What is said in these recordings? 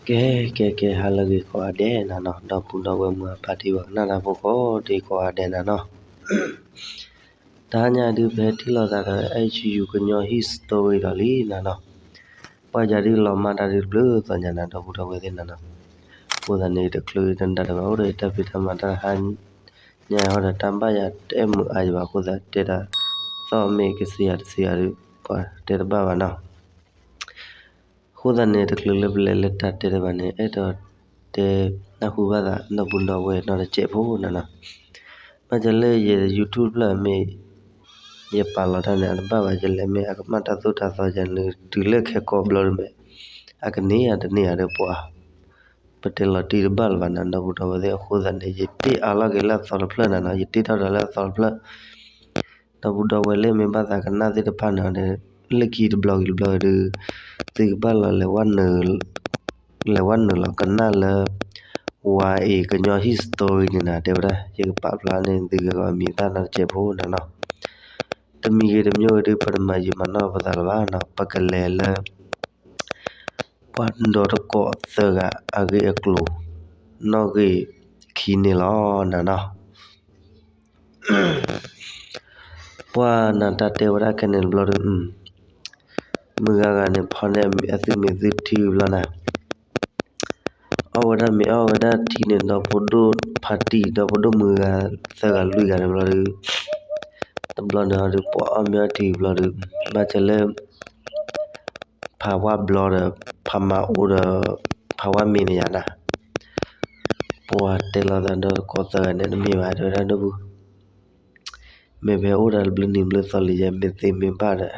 ကဲ ကဲ ကဲ ဟါလၢအဂ့ၤကိးဂၤဒဲးနၤနီၤ, ဒီပုၢ်ဒီဝဲၢ်မုၢ်အဖါတံၢ် ပှၤကနၣ်တၢ်ဖိကိးဒံကိးဂၤဒဲးနၤနီၤ. တဟါညါဒုး ပဟဲထံၣ်လိာ်သးဒီး အဲၣ်ယူ ကညီ history ဒီးလံနၤနီၤ. ပှၤယၤဒုးလီၤမၢ်တၢ်ဒုးတဘျုးသီညါနၤ ဒီပုၢ်ဒီဝဲၢ်သ့ၣ်နၤနီၤ. အဃိသတးန့ၣ် တချုးတနတၢ်တဘၣ် အိၣ်ဒီးယတၢ်ဖံးတၢ်မၤတၢ်တဟါညါဟီဒီး တၢ်ဘၣ်ယၤတအဲၣ်မုာ်အါယဘၣ်အဃိသတး တဲဒၣ်သီၣ်မ့ၢ်ကစံးယၤတစံးယၤဒုး ပှၤတဲတဘၣ်ဘၣ်နီၤ. အဃိသတးန့ၣ် တချုးလၢပလဲၤလၢတၢ်တဲတဘၣ်န့ၣ် အဲၣ်ဒိးတဲနၢ်ဟူဘၣ်သး ဒီပုၢ်ဒီဝဲၢ်နီတစဲးဖိနၤနီၤ. ဘၣ်ဆၣ်လၢယ YouTube ဖျၢၣ်မ့ၢ် ယပာ်လီၤတၢ်န့ၣ် အတဘၣ်ဘၣ် ယလဲၤမ့ၢ်အကမၣ်တၢ်သိၣ်တၢ်သီယၤန့ၣ် တုၤလၢခဲကိာ်ဘျီဒုးမ့ၢ် အကန့ၢ်ယၤတန့ၢ်ယၤဒီးပှၤ ပတဲလီၤတံၢ်တဘၣ်လၢၤဘၣ်နၤ ဒီပုၢ်ဒီဝဲၢ်သ့ၣ် အဃိသတးန့ၣ် ယတ့အါလီၤက့ၤလၢအသီတဖျၢၣ်နၤနီၤ, ယတ့ထီၣ်ဒီးလၢအသီတဖျၢၣ် ဒီပုၢ်ဒီဝဲၢ်လၢမ့ၢ်ဘၣ်သးကနၣ်သ့ၣ်တဖၣ်န့ၣ်ဒီး လၢခံတဘျီဂ့ၤတဘျီဂ့ၤဒီး သုကဘၣ်လီၤ လဲၤဝဲနုာ်လီၤကနၣ်လၢ ဝါအ့ၤကညီ history န့ၣ်နၤ တဲဝဲဒၣ် ယကပာ်ဖျါန့ၢ်သုဂ့ၤဂီၤအမံၤအသၣ်နီတစဲးဖိနၤနီၤ. တမံၤဂ့ၤတမံၤဂ့ၤဒီး ပတမၤယံာ်မၤနီၢ်ပသးလၢၤဘၣ်နီၤ, ပကလဲၤလၢ ပှၤဒီတကိးသၢဂၤအဂ့ၢ်အကျိၤ နီၣ်ဂံၢ်ခံန့ၣ်လီၤနၤနီၤ. ပှၤနၤတၢ်တဲဝဲဒၣ်ခဲန့ၣ်တဘျီဒီး မုၢ်ဂၤဂၤန့ၣ် ဖီန့ၢ်အသုးမ့ၢ်သုထံဘျီနၤ, အီၣ်ဝဲဒၣ်မ့ၤအီၣ်ဝဲဒၣ်ထံန့ၣ် ဒီဖိဒိၣ်ဖါတံၢ် ဒီဖိဒိၣ်မုၢ်ဂၤသၢဂၤလွံၢ်ဂၤန့ၣ်ဘျီဒီး တဘျီန့ၣ်ဟီဒီး ပှၤအီၣ်မ့ၤအီၣ်ထံဘျီဒီး ဘၣ်ဆၣ်လၢ ဖးဝါဘျီဒီး ဖးမၤအိၣ်ဒီး ဖးဝါမ့ၤန့ၣ်ယၤနၤ, ပှၤတဲလီၤသးဒီတကိးသၢဂၤန့ၣ် တမ့ၢ်ဘၣ် တဲဝဲဒၣ်ဒီပုၢ် မ့ၢ်ပဟဲအိၣ်ဒီးတဘျုးနံၤဘျုးသီလံယဲ မ့ၢ်သ့မ့ၢ်ဘၣ်ဒီး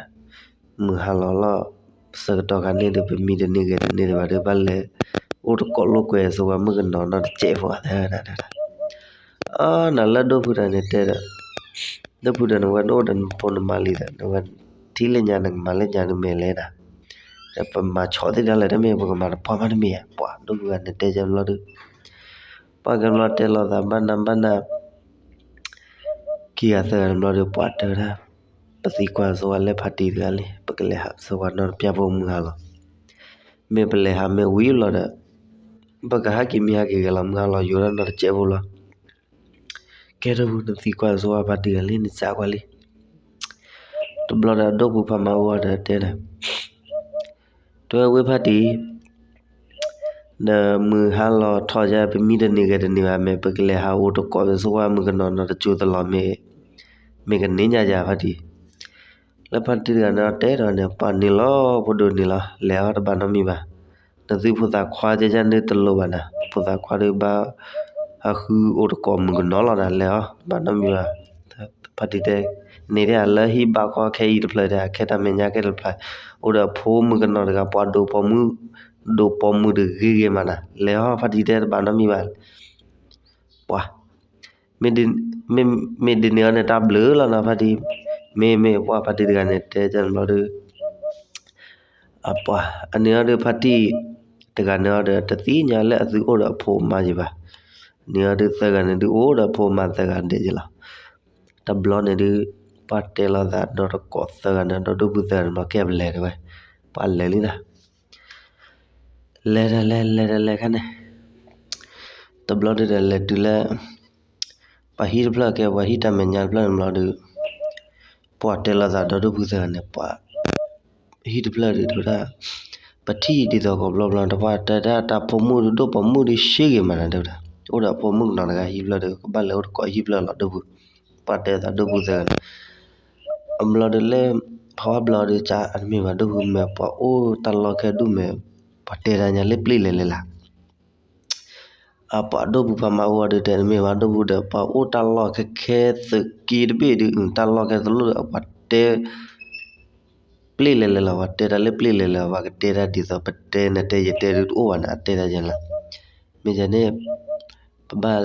မုၢ်ဟါလီၤလီၤ ဆၢကတီၢ်ခါန့ၣ်ဒီး ပမံတန့ၢ်ဂဲၤတန့ၢ်ဒံးဘၣ်ဒီး ဘၣ်လဲၤအိၣ်တကိးလိာ်ကွဲဆိဝဲမုၣ်ကနီၤနီတစဲးဖိသၢနၤ, အနၤလၢဒိၣ်ဖုတဂၤန့ၣ်တဲဒီး ဒိၣ်ဖုဒီး နဝဲနအိၣ်ဒီးနဖိနမါလံဒီး နဝဲထံၣ်လၢညါ နကမၤလၢညါဒုးမ့ၢ်လဲၣ်နၤ, ဒီးပမၤဆီၣ်သ့ၣ်တၢ်လၢတမ့ၢ် ပကမၤတပှၢ်မးတမ့ၢ်ဧါ, ပှၤဒိၣ်ဖုတဂၤန့ၣ်တဲကဘျီဒီး ပှၤကဘျီတဲလီၤသးဘၣ်နၤဘၣ်နၤ ခံဂၤသၢဂၤန့ၣ်ဘျီဒီး ပှၤတဲဝဲဒၣ် ပသံကွၢ်ဆိဝဲလၢဖါတံၢ်တဂၤလံ ပကလဲၤဟးဆိဝဲနီတပျၢ်ဖိမုၢ်ဟါလီၤ, မ့ၢ်ပလဲၤဟးမ့ၢ်ဝံၤလီၤဒီး ပကဟဲက့ၤမံဟဲက့ၤဂဲၤလီၤမုၢ်ဟါလီၤ ယိၤဒၣ်နီတစဲးဖိလီၤ. ကဲဒိၣ်ဖု နသံကွၢ်ဆိဝဲဖါတံၢ်တဂၤလံ နစံးကွၢ်လံ တဘျီဒီးဒိၣ်ဖုဖးမၤအိၣ်ဒီးတဲန့ၣ် တဲဝဲဖါတံၢ် ဒီးမုၢ်ဟါလီၤထီၣ်ယဲ ပမံတန့ၢ်ဂဲၤတန့ၢ်ဘၣ် မ့ၢ်ပကလဲၤဟးအိၣ်တကိး ပဆိဝဲမုၣ်ကနီၤနီတစိၤသလီၤ မ့ၢ်ကန့ၢ်ညါယၤဖါတံၢ်, လၢဖါတံၢ်တဂၤန့ၣ်တဲဒီးန့ၣ် ပှၤန့ၣ်လီၤ ဖိဒိၣ်န့ၣ်လီၤ လဲၤအီၤတဘၣ်နီတမံၤဘၣ်, နသုဖိသၣ်ခွါကဲယန့ၣ်တလိၣ်ဘၣ်နၤ, ဖိသၣ်ခွါဒီးဘၣ် ဟးဃုအိၣ်တကိးမုၣ်ကနီၤလီၤနၤ လဲၤအီၤတဘၣ်နီတမံၤဘၣ်, ဖါတံၢ်တဲ န့ၣ်ဒ်အလၢဟံၣ်ဘၣ်ခီခဲအံၤတဖျၢၣ်ဒီး အခဲတၢ်မဲာ်ညါကဲတဖျၢၣ်, အိၣ်ဒီးအဖိမုၣ်ကနီၤတဂၤ ပှၤဒိးပိာ်မုၣ်, ဒိးပိာ်မုၣ်တဂ့ၤဂ့ၤမးနၤ, လဲၤအီၤဖါတံၢ်တဲတဘၣ်နီတမံၤဘၣ်, ပှၤ မ့ၢ်ဒ်န့ၣ်အီၤန့ၣ် တၢ်ဘျုးလီၤနီၤဖါတံၢ်, မ့မ့ၢ်ပှၤဖါတံၢ်တဂၤန့ၣ် တဲကဘျီဒီး အပှၤ အန့ၣ်အီၤဒုးဖါတံၢ်တဂၤန့ၣ်အီၤဒီး တသ့ၣ်ညါလၢအသုအိၣ်ဒီးအဖိအမါယံၤဘၣ်, န့ၣ်အီၤဒုးသၢဂၤန့ၣ်ဒုးအိၣ်ဒီးအဖိအမါသၢဂၤဒဲးယံၤလီၤ, တဘျီန့ၣ်ဒုး ပှၤတဲလီၤသးဒီတကိးသၢဂၤန့ၣ် ဒီဒိၣ်ဖုသၢဂၤန့ၣ် ဘျီကဲပလဲၤတဲဝဲ, ပှၤလဲၤလံနၤ လဲၤဒီးလဲၤ လဲၤဒီးလဲၤခါန့ၣ်, တဘျီဒုးဒီးလဲၤတုၤလၢ ပှၤဟံၣ်တဖျၢၣ်ကဲ ပှၤဟံၣ်တၢ်မဲာ်ညါတဖျၢၣ်န့ၣ်ဘျီဒီး ပှၤတဲလီၤသးဒီဒိၣ်ဖုသၢဂၤန့ၣ် ပှၤဟံၣ်တဖျၢၣ်ဒုးတဲဝဲဒၣ် ပထံၣ်ဒ်သိးကိးဘျီဘျီ တပှၢ်တဲဒၣ်တၢ်ဖိမုၣ်ဒုးဒိၣ်ပိာ်မုၣ်ဒုးရှဲဂ့ၤမးနၤတဲဝဲဒၣ်, အိၣ်ဒီးအဖိမုၣ်ကနီၤတဂၤဟံၣ်တဖျၢၣ်ဒီး ကဘၣ်လဲၤအိၣ်တကိးဟံၣ်တဖျၢၣ်လီၤဒိၣ်ဖု, ပှၤတဲသးဒိၣ်ဖုသၢဂၤန့ၣ် အဘျီဒီးလၢ ဖးဝါဘျီဒီး ကမ့ၢ်ဘၣ်ဒိၣ်ဖုမ့ၢ် ပှၤအိၣ်တၢ်လီၢ်ခဲဒူၣ်မ့ၢ် ပှၤတဲတၢ်ညါလၢပျ့ၢ်လဲၤလဲၤလၢ်, အပှၤဒိၣ်ဖုဖးမၤအိၣ်အီၤဒုးတဲတမ့ၢ်ဘၣ်ဒိၣ်ဖုဒီး ပှၤအိၣ်တၢ်လီၢ်ခဲခဲသုးက့တဘ့ၣ်ဒုး တၢ်လီၢ်ခဲတလိၣ်ဒီး ပှၤတဲ ပျ့ၢ်လဲၤလဲၤလၢ် ပှၤတဲတၢ်လၢပျ့ၢ်လဲၤလဲၤ ပှၤကတဲတၢ်ဒ်သိး ပတဲနတဲယတဲဒုးတအိၣ်ဘၣ်န့ၣ် အတဲတၢ်ယဲလီၤ, မ့ၢ်ယန့ၣ် ပဘၣ်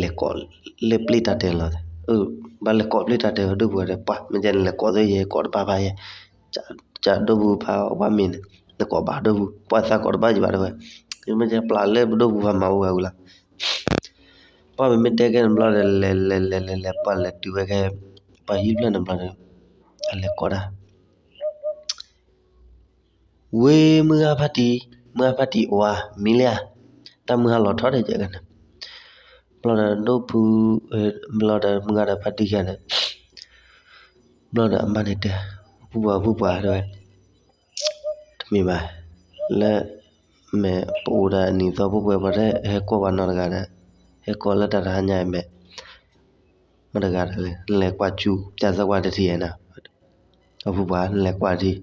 လဲၤကိးလၢပျ့ၢ်တၢ်တဲလီၤ, ဘၣ်လဲၤကိးပျ့ၢ်တၢ်တဲဝဲဒိၣ်ပှၤဒီး ပှၤ မ့ၢ်ယန့ၣ် လဲၤကိးသ့ယဲကိးတဘၣ်ဘၣ်ယဲ, ကဒိၣ်ဖုဖးဝါမ့ၢ်န့ၣ် နကိးဘၣ်ဒိၣ်ဖု ပှၤသးကိးတဘၣ်ယံၤဘၣ်တဲဝဲ, မ့ၢ်ယပျၢ်လၢပဒိၣ်ဖုဖးမၤအိၣ်ဝဲဝံၤလီၤ, ပှၤမ့မ့ၢ်တဲကဲန့ၣ်ဘျီဒီး လဲၤလဲၤလဲၤလဲၤလဲၤ ပှၤလဲၤတုၤဝဲကဲ ပှၤဟံၣ်ဖျၢၣ်န့ၣ်ဘျီဒီး အလဲၤကိးတၢ် ဝ့ၢ်မုၢ်ဂၤဖါတံၢ် မုၢ်ဂၤဖါတံၢ်အိၣ်ဧါ မံလံဧါ, တၢ်မုၢ်ဟါလီၤထီၣ်ဒဲးကဲကန့ၣ်, ဘျီဒီးဒိၣ်ဖု, ဘျီဒီးမုၢ်ဂၤဒီးဖါတံၢ်ဂၤန့ၣ်, ဘျီဒီးအမါန့ၣ်တဲ, ဖုပှၤဖုပှၤတဲဝဲ, တမ့ၢ်ဘၣ်, လၢ, မ့ၢ်ပအိၣ်ဒီးအနံၤသီပှဲၤပှဲၤ ပှၤတဟဲကိးပှၤနီတဂၤဒီး, ဟဲကိးလၢတၢ်တဟါညါအံၤမ့ၢ်, မတဂၤဒီးလဲၤကွၢ်စူၤ ပၠးသၢကွၢ်တထံၣ်ဧါနၤ, အဖုပှၤလဲၤကွၢ်ထံၣ် အၢဒီး,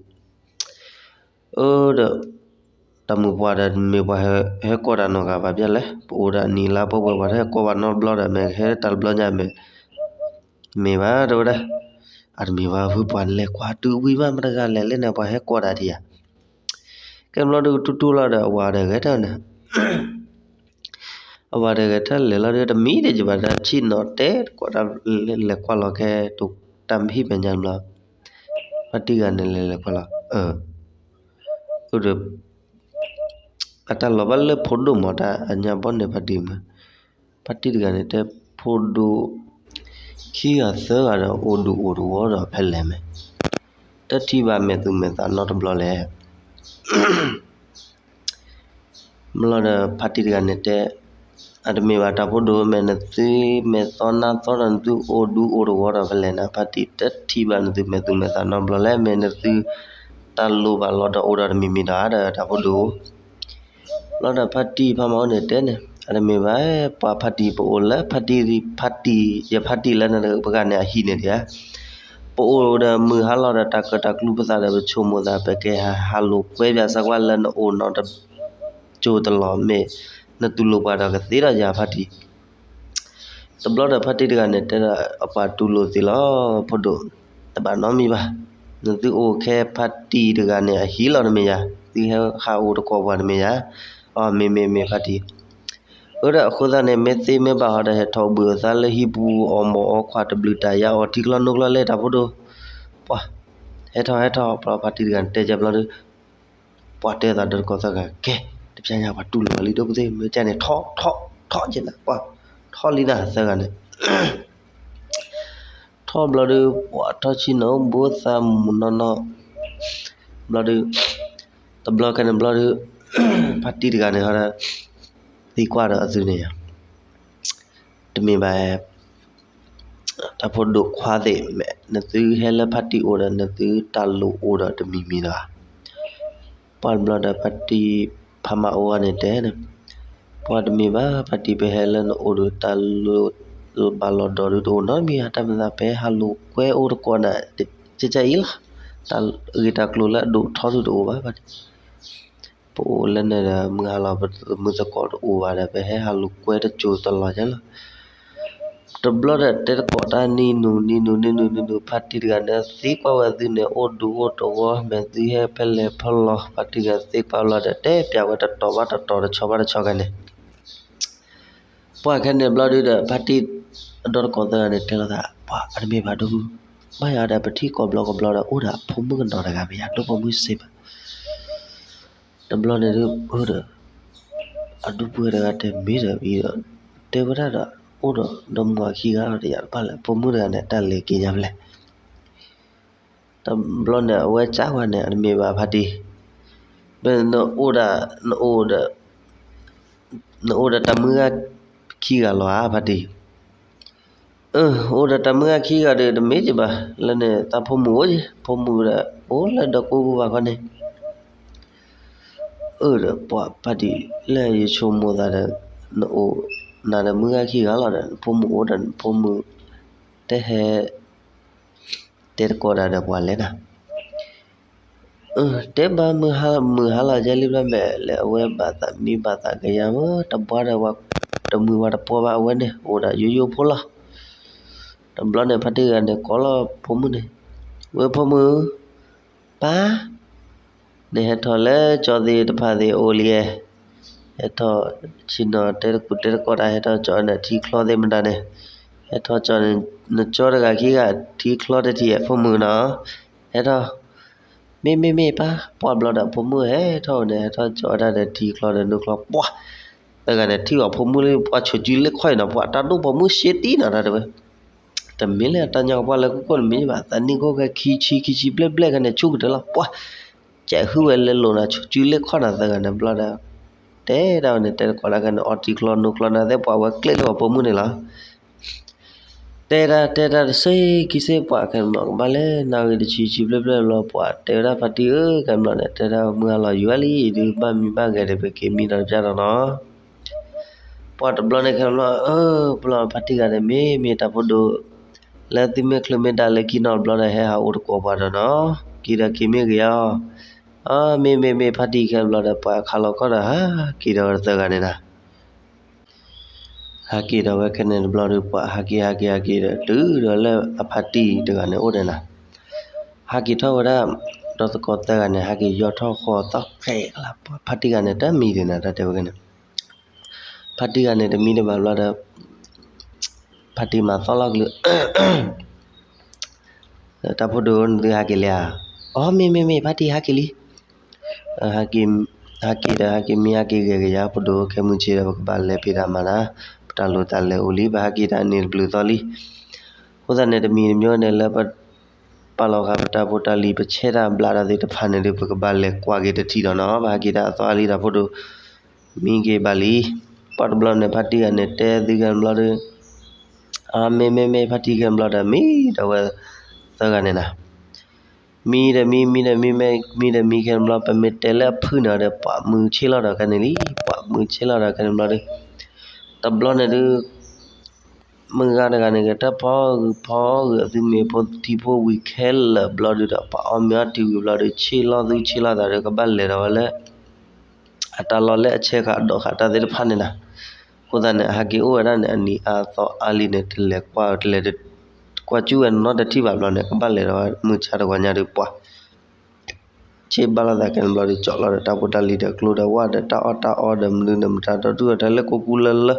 တၢ်မုၣ်ပှၢ်ဒီးမ့ၢ်ပှၤဟဲကိးတၢ်နီတဂၤဘၣ်ဘၣ်လဲၣ်, ပအိၣ်ဒီးအနံၤလါပှဲၤပှဲၤ ပှၤတဟဲကိးပှၤနီတဘျီဒီး မ့ၢ်ဟဲတၢ်တဘျီညါမ့ၢ်, မ့ၢ်ဘၣ်တဲဝဲဒၣ်, အတမ့ၢ်ဘၣ်ဖုပှၤလဲၤကွၢ်တုၤဝံၤမး မတဂၤလဲၤလၢန့ၣ် ပှၤဟဲကိးတၢ်ဒံးဧါ, ကဲဘျီဒုးကတူၢ်တူၢ်လီၤဒီး အဝၤဒီးဂဲၤထၢၣ်န့ၣ် အဝၤဒီးဂဲၤထၢၣ်လဲၤလီၤဒီး တမံၤဒံးယဘၣ်ဒီးဆ့ၣ်နီၤတဲတကိးတၢ်လဲၤကွၢ်လီၤကဲ တၢ်ဟံၣ်မဲာ်ညါတဘျီ, ဖါတံၢ်တဂၤန့ၣ်လဲၤလဲၤကွၢ်လီၤ, အၢ, အၢဒီး, အတၢ်လီၤဘၣ်လၢဖိဒိၣ်မးတၢ်အညါဘီန့ၣ်ဖါတံၢ်မး, ဖါတံၢ်တဂၤန့ၣ်တဲဖိဒိၣ် ခံဂၤသၢဂၤဒီးအိၣ်ဒူၣ်အိၣ်တဝီဒီးဖဲလဲၣ်မ့ၢ်, တထံၣ်ဘၣ်မဲာ်သူမဲာ်သးနီတဘျီလဲၣ် ဘျီဒီးဖါတံၢ်တဂၤန့ၣ်တဲ, အတမ့ၢ်ဘၣ်တၢ်ဖိဒိၣ် မ့ၢ်နသုမဲာ်သီနါသီဒီးနသုအိၣ်ဒူအိၣ်တဝီဒီးဖဲလဲၣ်န့ၣ် ဖါတံၢ်တထံၣ်ဘၣ်နသုမဲာ်သူမဲာ်သးနီတဘျီလဲၣ် မ့ၢ်နသု တၢ်လိၣ်ဘၣ်လီၤဒီးအိၣ်ဒီးတမံၤမံၤဒီးဧါဒီးတၢ်ဖိဒိၣ် ဘျီဒီးဖါတံၢ်ဖါမၤအိၣ်န့ၣ်တဲန့ၣ် အတမ့ၢ်ဘၣ် ပှၤဖါတံၢ်ပအိၣ်လၢဖါတံၢ် ဖါတံၢ် ယဖါတံၢ်လၢနပဂၤန့ၣ်အဟံၣ်န့ၣ်ဒံးဧါ ပအိၣ်ဒီးမုၢ်ဟါလီၤဒီးတၢ်ကၢၣ်တၢ်ကျူပသးဒီးပဆိကမိၣ်သး ပကဟးဟးလိာ်ကွဲပၠးစၢ်ကွၢ်လၢနအိၣ်နီတကၠိတလီၢ် မ့ၢ်နတူၢ်လိာ်ပှၤဒီးကသ့ဒီးယၤဖါတံၢ် တဘျီဒီးဖါတံၢ်တဂၤန့ၣ် တဲဒီးအပှၤတူၢ်လိာ်သ့လီၤ ဖိဒိၣ်, တဘၣ်နီတမံၤဘၣ်, နသုအိၣ်ခဲဖါတံၢ်တဂၤန့ၣ်အဟံၣ်လီၤတမ့ၢ်ယၤ, သုဟဲဟးအိၣ်တကိးပှၤတမ့ၢ်ယၤ, အီ မ့ၢ်မ့ၢ်မ့ၢ်ဖါတံၢ်, အၢဒီးအဃိသတးန့ၣ် မ့ၢ်သ့မ့ၢ်ဘၣ်ဟီဒီး ဟဲထီၣ်ဘှံးအသးလၢဟံၣ်ပူၤအီၣ်မီၢ်အီခွါတဘျုးတၢ်ယါအီၣ်ထံချီနိချီလဲၣ်တၢ်ဖိဒိၣ်, ပှၤ, ဟဲထီၣ်ဟဲထီၣ် ဘျီဖါတံၢ်တဂၤန့ၣ်တဲကဲဘျီဒီး ပှၤတဲသးဒီးတကိးသၢဂၤ ကဲ, တပျၢ်ညါပှၤတူၢ်လိာ်အီၤလံ ဒိၣ်ပသ့ၣ်မ့ၢ်ကဲန့ၣ် ထီၣ်, ထီၣ်, ထီၣ်ကဲနၤ ပှၤ, ထီၣ်လံနၤသၢဂၤန့ၣ်, ထီၣ်ဘျီဒီး ပှၤထီၣ်ဆံနီၤ ဘိသးမုၢ်နီၢ်နီၢ်, ဘျီဒီး, တဘျီခဲန့ၣ်ဘျီဒီး, ဖါတံၢ်တဂၤန့ၣ်ဟီဒီး, သံကွၢ်ဒီးအသုန့ၣ်ယၤ တမ့ၢ်ဘၣ် တၢ်ဖိဒိၣ်ခွါသ့ၣ်မ့ၢ် နသုဟဲလၢဖါတံၢ်အိၣ်ဒီး နသုတၢ်လိၣ်အိၣ်ဒီးတမံၤမံၤလီၤ. ပှၤတဘျီဒီးဖါတံၢ်ဖးမၤအိၣ်ဂၤန့ၣ်တဲန့ၣ်, ပှၤတမ့ၢ်ဘၣ် ဖါတံၢ် ပဟဲလၢနအိၣ်ဒီးတၢ်လိၣ်ဘၣ်လီၤဒီးဒုးတအိၣ်နီတမံၤ တၢ်မၤသးပဟဲဟးလိာ်ကွဲအိၣ်တကိးနၤ ကကဲအံၤလီၤ. တၢ်ဂ့ၢ်တၢ်ကျိၤလၢအဒိၣ်ထီဒုးတအိၣ်ဘၣ် ဖါတံၢ် ပအိၣ်လၢန့ၣ်ဒီး မုၢ်ဟါလီၤ ပမုၢ်သကိးတအိၣ်ဘၣ်ဒီး ပဟဲဟးလိာ်ကွဲတစိၤတလီၢ်ကဲလီၤ. တဘျီဒီးတဲသကိးတၢ်နံၤနုာ်နံၤနုာ်နံၤနုာ်နံၤနုာ် ဖါတံၢ်တဂၤန့ၣ် သံကွၢ်ဝဲသုန့ၣ် အိၣ်ဒူၣ်အိၣ်တဝီ မ့ၢ်သုဟဲဖဲလဲၣ်ဖဲလဲၣ် ဖါတံၢ်တဂၤသံကွၢ်ဘျီဒီး တဲပျးဝဲတတီၤဘၣ်တတီၤ တဆီဘၣ်တဆီခဲန့ၣ် ပှၤခဲန့ၣ်ဘျီဒုဒီး ဖါတံၢ်အဒီတကိးသၢဂၤန့ၣ် တဲလိာ်သး ပှၤအတမ့ၢ်ဘၣ်ဒိၣ်ဖု ဘၣ်ယၤဒီး ပထံၣ်ကိးဘျီကိးဘျီဒီး အိၣ်ဒီးအဖိမုၣ်ကနီၤတဂၤ မ့ၢ်ယၤဒိၣ်ပိာ်မုၣ်စ့ၢ်ဘၣ် တဘျီန့ၣ်ဒုး အၢဒီး အဒူၣ်ပှဲၤတဂၤတဲမ့ၢ်ဒီး တဲဝဲဒၣ်ဒီး အိၣ်ဒီးဒီမါဝၤခံဂၤလီၤ တယၤတဘၣ်လၢ ဖိမုၣ်တဂၤန့ၣ် တၢ်လဲၤက့ၤညါဖဲလဲၣ် တဘျီန့ၣ် အဝဲစံးဝဲန့ၣ် အတမ့ၢ်ဘၣ်ဖါတံၢ်, မ့ၢ်နအိၣ်ဒီး နအိၣ်ဒီး နအိၣ်ဒီးတၢ်မုၢ်ဂၤခံဂၤလီၤဧါ ဖါတံၢ်, အၢ အိၣ်ဒီးတၢ်မုၢ်ဂၤခံဂၤဒီး တမ့ၢ်က့ၤဘၣ် လၢန့ၣ် သးဖိမုၣ်အိၣ်က့ၤ ဖိမုၣ်ဒီး အိၣ်လၢဒီကိပူၤဘၣ်ခီန့ၣ် အၢဒီး ပှၤဖါတံၢ် လၢယဆိကမိၣ်သးဒီး နအိၣ်နၤဒီးမုၢ်ဂၤခံဂၤလီၤဒီး နဖိမုၣ်အိၣ်ဒီး နဖိမုၣ် တဟဲ တဲသကိးတၢ်ဒီးပှၤလဲၣ်နၤ, အၢ တဲဘၣ်မုၢ်ဟါ မုၢ်ဟါလီၤကဲလံဘျီမဲာ် လၢအဝဲဘၣ်သးမံဘၣ်သးကယၤမ့ၢ် တဘှါဒီး တမုာ်ဝဲတပှီၢ်ဘၣ် အဝဲန့ၣ် အိၣ်ဒီးယိယိဖိလီၤ. တဘျီန့ၣ် ဖါတံၢ်တဂၤန့ၣ် ကိးလီၤဖိမုၣ်န့ၣ်, ဝဲဖိမုၣ် ပၢ် နဟဲထီၣ်လၢကၠီသ့ၣ်တဖၣ်သ့ၣ်အိၣ်လံဧါ, ဟဲထီၣ် ဆ့ၣ်နီၤတဲတကူၣ်တဲတကိးတၢ် ဟဲထီၣ်ကၠီန့ၣ်ထံချီသ့ၣ်မတၤန့ၣ်, ဟဲထီၣ်ကၠီန့ၣ် နကၠီတဂၤခံဂၤ ထံချီတထံၣ်ဧါ ဖိမုၣ်နီၤ, ဟဲထီၣ် မ့ၢ်မ့ၢ်မ့ၢ်ပၢ် ပှၤဘျီဒီးဖိမုၣ်ဟဲထီၣ်န့ၣ် ဟဲထီၣ်ကၠီဝဲဒၣ်ဒီးထံချီဒီးနူချီ ပှၤ တဂၤန့ၣ်ထံၣ်အီၤဖိမုၣ်လၢပှၤဆိးစုလၢခီအံၤနီၤ ပှၤတၢ်ဒိၣ်ပိာ်မုၣ်ရှဲတံၢ်နီၤတၢ်တဲဝဲ တမ့ၢ်လၢတၢ်ညါကပှၢ်လၢကကိၢ်တမ့ၢ်ဘၣ် သးနံၣ်ခိၣ်ခဲခံဆံခံဆံဘျဲၣ်ဘျဲၣ်ခဲန့ၣ် ဆူၣ်ကတၢၢ်လီၤ ပှၤ ကဲးဟုၣ်ဝဲလၢလိၤနၤ ဆူၣ်စုလ့ၣ်ခီၣ်နၤသၢဂၤန့ၣ်ဘျီဒီး တဲဒၣ်ဝဲန့ၣ် တဲတကိးတၢ်ခဲန့ၣ် အီထံကျီနိကျီနၤသ့ၣ် ပှၤဝဲကျဲလၢပှၤပိာ်မုၣ်န့ၣ်လီၤ. တဲဒၣ်တဲတၢ်တစ့ၢ်ခံစ့ၢ် ပှၤခဲန့ၣ်ဘျီ ကဘၣ်လဲၤနၣ်ရံၣ်တဆံဆံဘျဲၣ်ဘျဲၣ်ဘျီ ပှၤတဲဝဲဒၣ်ဖါတံၢ်ဧၢ ခဲန့ၣ်ဘျီန့ၣ် တဲဒၣ်မုၢ်ဟါလီၤယံာ်ဝဲလံ ဒုးဘၣ်မံဘၣ်ဂဲၤဒီး ပက့ၤမံဒီးတပျၢ်ဒီးနီၤ ပှၤတဘျီန့ၣ်ခဲန့ၣ်ဘျီ အၢ ဘျီဖါတံၢ်ဂၤန့ၣ် မ့ၢ်မ့ၢ်တၢ်ဖိဒိၣ် လၢသုမ့ၢ်ချုးမ့ၢ်ဒၣ်လၢခံနီတဘျီဒီး ဟဲဟးအိၣ်တကိးပှၤဒီးနီၤ က့ၤဒီးက့ၤမ့ၢ်ဂ့ၤဧါ အၢ မ့ၢ်မ့ၢ်မ့ၢ်ဖါတံၢ်ခဲန့ၣ်ဘျီဒီး ပှၤခးလီၤခီၣ်ဒီး ဟးက့ၤဒီးဝဲသၢဂၤန့ၣ်နီၤ ဟးက့ၤဒီးဝဲခဲန့ၣ်တဘျီဒီး ပှၤဟးက့ၤဟးက့ၤဟးက့ၤဒီး တုၤဒီးလၢအဖါတံၢ်တဂၤန့ၣ်အိၣ်န့ၣ်နီၤ ဟးက့ၤထီၣ်ဝဲဒၣ် ဒီးသကိးသၢဂၤန့ၣ် ဟးက့ၤယီၢ်ထီၣ်ဃီသီၣ်ဃဲးလၢ ဖါတံၢ်ဂၤန့ၣ် တမံၤဒံးနၤ တၢ်တဲဝဲန့ၣ် ဖါတံၢ်ဂၤန့ၣ် တမံဒံးဘၣ်ဘျီဒီး ဖါတံၢ်မၤသီၣ်လီၤကလုၢ် တၢ်ဖိဒိၣ်နသုဟးက့ၤလံဧါ, အီ မ့ၢ်မ့ၢ်မ့ၢ် ဖါတံၢ်ဟးက့ၤလံ, ဟးက့ၤဒီး ဟးက့ၤမံဟးက့ၤဂဲၤကယၤ ဖိဒိၣ်ခဲမုၢ်ဆ့ဒီး ပကဘၣ်လဲၤဖံးတၢ်မၤတၢ်, ပတၢ်လိၣ်တၢ်လဲၤအိၣ်လံ ပဟးက့ၤတၢ်န့ၣ်တဘျုးသီလံ, အဃိသတးန့ၣ် တမံၤတမံၤန့ၣ်လၢပ ပာ်လီၤဃာ်ပတၢ်ဖိတၢ်လံၤ ပဆဲးတၢ်ဘျးတၢ်သ့ၣ်တဖၣ်န့ၣ်ဒီး ပကဘၣ်လဲၤကွၢ်က့ၤတထံၣ်ဒီးနီၤ, ပဟးက့ၤတၢ်အသီအါလံ တၢ်ဖိဒိၣ် မံက့ၤဘၣ်လံ, ပှၤတဘျီန့ၣ် ဖါတံၢ်ဂၤန့ၣ် တဲသုခဲန့ၣ်ဘျီဒီး အမ့ၢ်မ့ၢ်မ့ၢ် ဖါတံၢ်ခဲန့ၣ်ဘျီဒီး မံဒီးဝဲသၢဂၤန့ၣ်နီၤ, မံဒီးမံ မံဒီးမံ မံဒီးမံခဲန့ၣ်ဘျီ ပမ့ၢ်တဲလၢအဖုၣ်န့ၣ်ဒီး ပှၤမုၢ်ဆ့ၣ်လီၤဒီးခဲန့ၣ်လံ, ပှၤမုၢ်ဆ့ၣ်လီၤဒီးခဲန့ၣ်ဘျီဒီး တဘျီန့ၣ်ဒုး မုၢ်ဂၤတဂၤန့ၣ် ကတၢၢ်ဖီဂုာ်ဖီဂုာ် အသုမ့ၢ်ဖိထံဖိဝံၤခဲလၢာ်ဘျီဒုးဒီး ပှၤအီၣ်မ့ၤအီထံဝံၤဘျီဒီး ဆ့ၣ်လီၤသူဆ့ၣ်လီၤသးဒီး ကဘၣ်လဲၤဒီးဝဲလၢ အတၢ်လီၢ်လၢအဆဲးဃာ်ဒိးဃာ်တၢ်သ့ၣ်တဖၣ်န့ၣ်နီၤ, အဃိသတးန့ၣ် အဟးက့ၤအိၣ်ဝဲဒၣ်န့ၣ် အနံၤအါအသီအါလံန့ၣ် တလဲၤကွၢ် တလဲၤကွၢ်ကၠူၣ်ဝဲနီတထံၣ်ဘၣ်ဘျီန့ၣ် ကဘၣ်လဲၤဒီးဝဲ မုၢ်ဆါတဂီၤညါဒီးပှၤ ဆ့ၣ်ဘၣ်လိာ်သးခဲန့ၣ်ဘျီဒီး ကၠီၣ်လီၤဒီးတၢ်ဖိတၢ်လံၤဒီးကျိဒီးဝၣ်ဒီးတၢ်အီၣ်တၢ်အီဒီးမနုၤဒီးမတၤဒီး တုၤအတၢ်လၢကိးကူလၢလၢ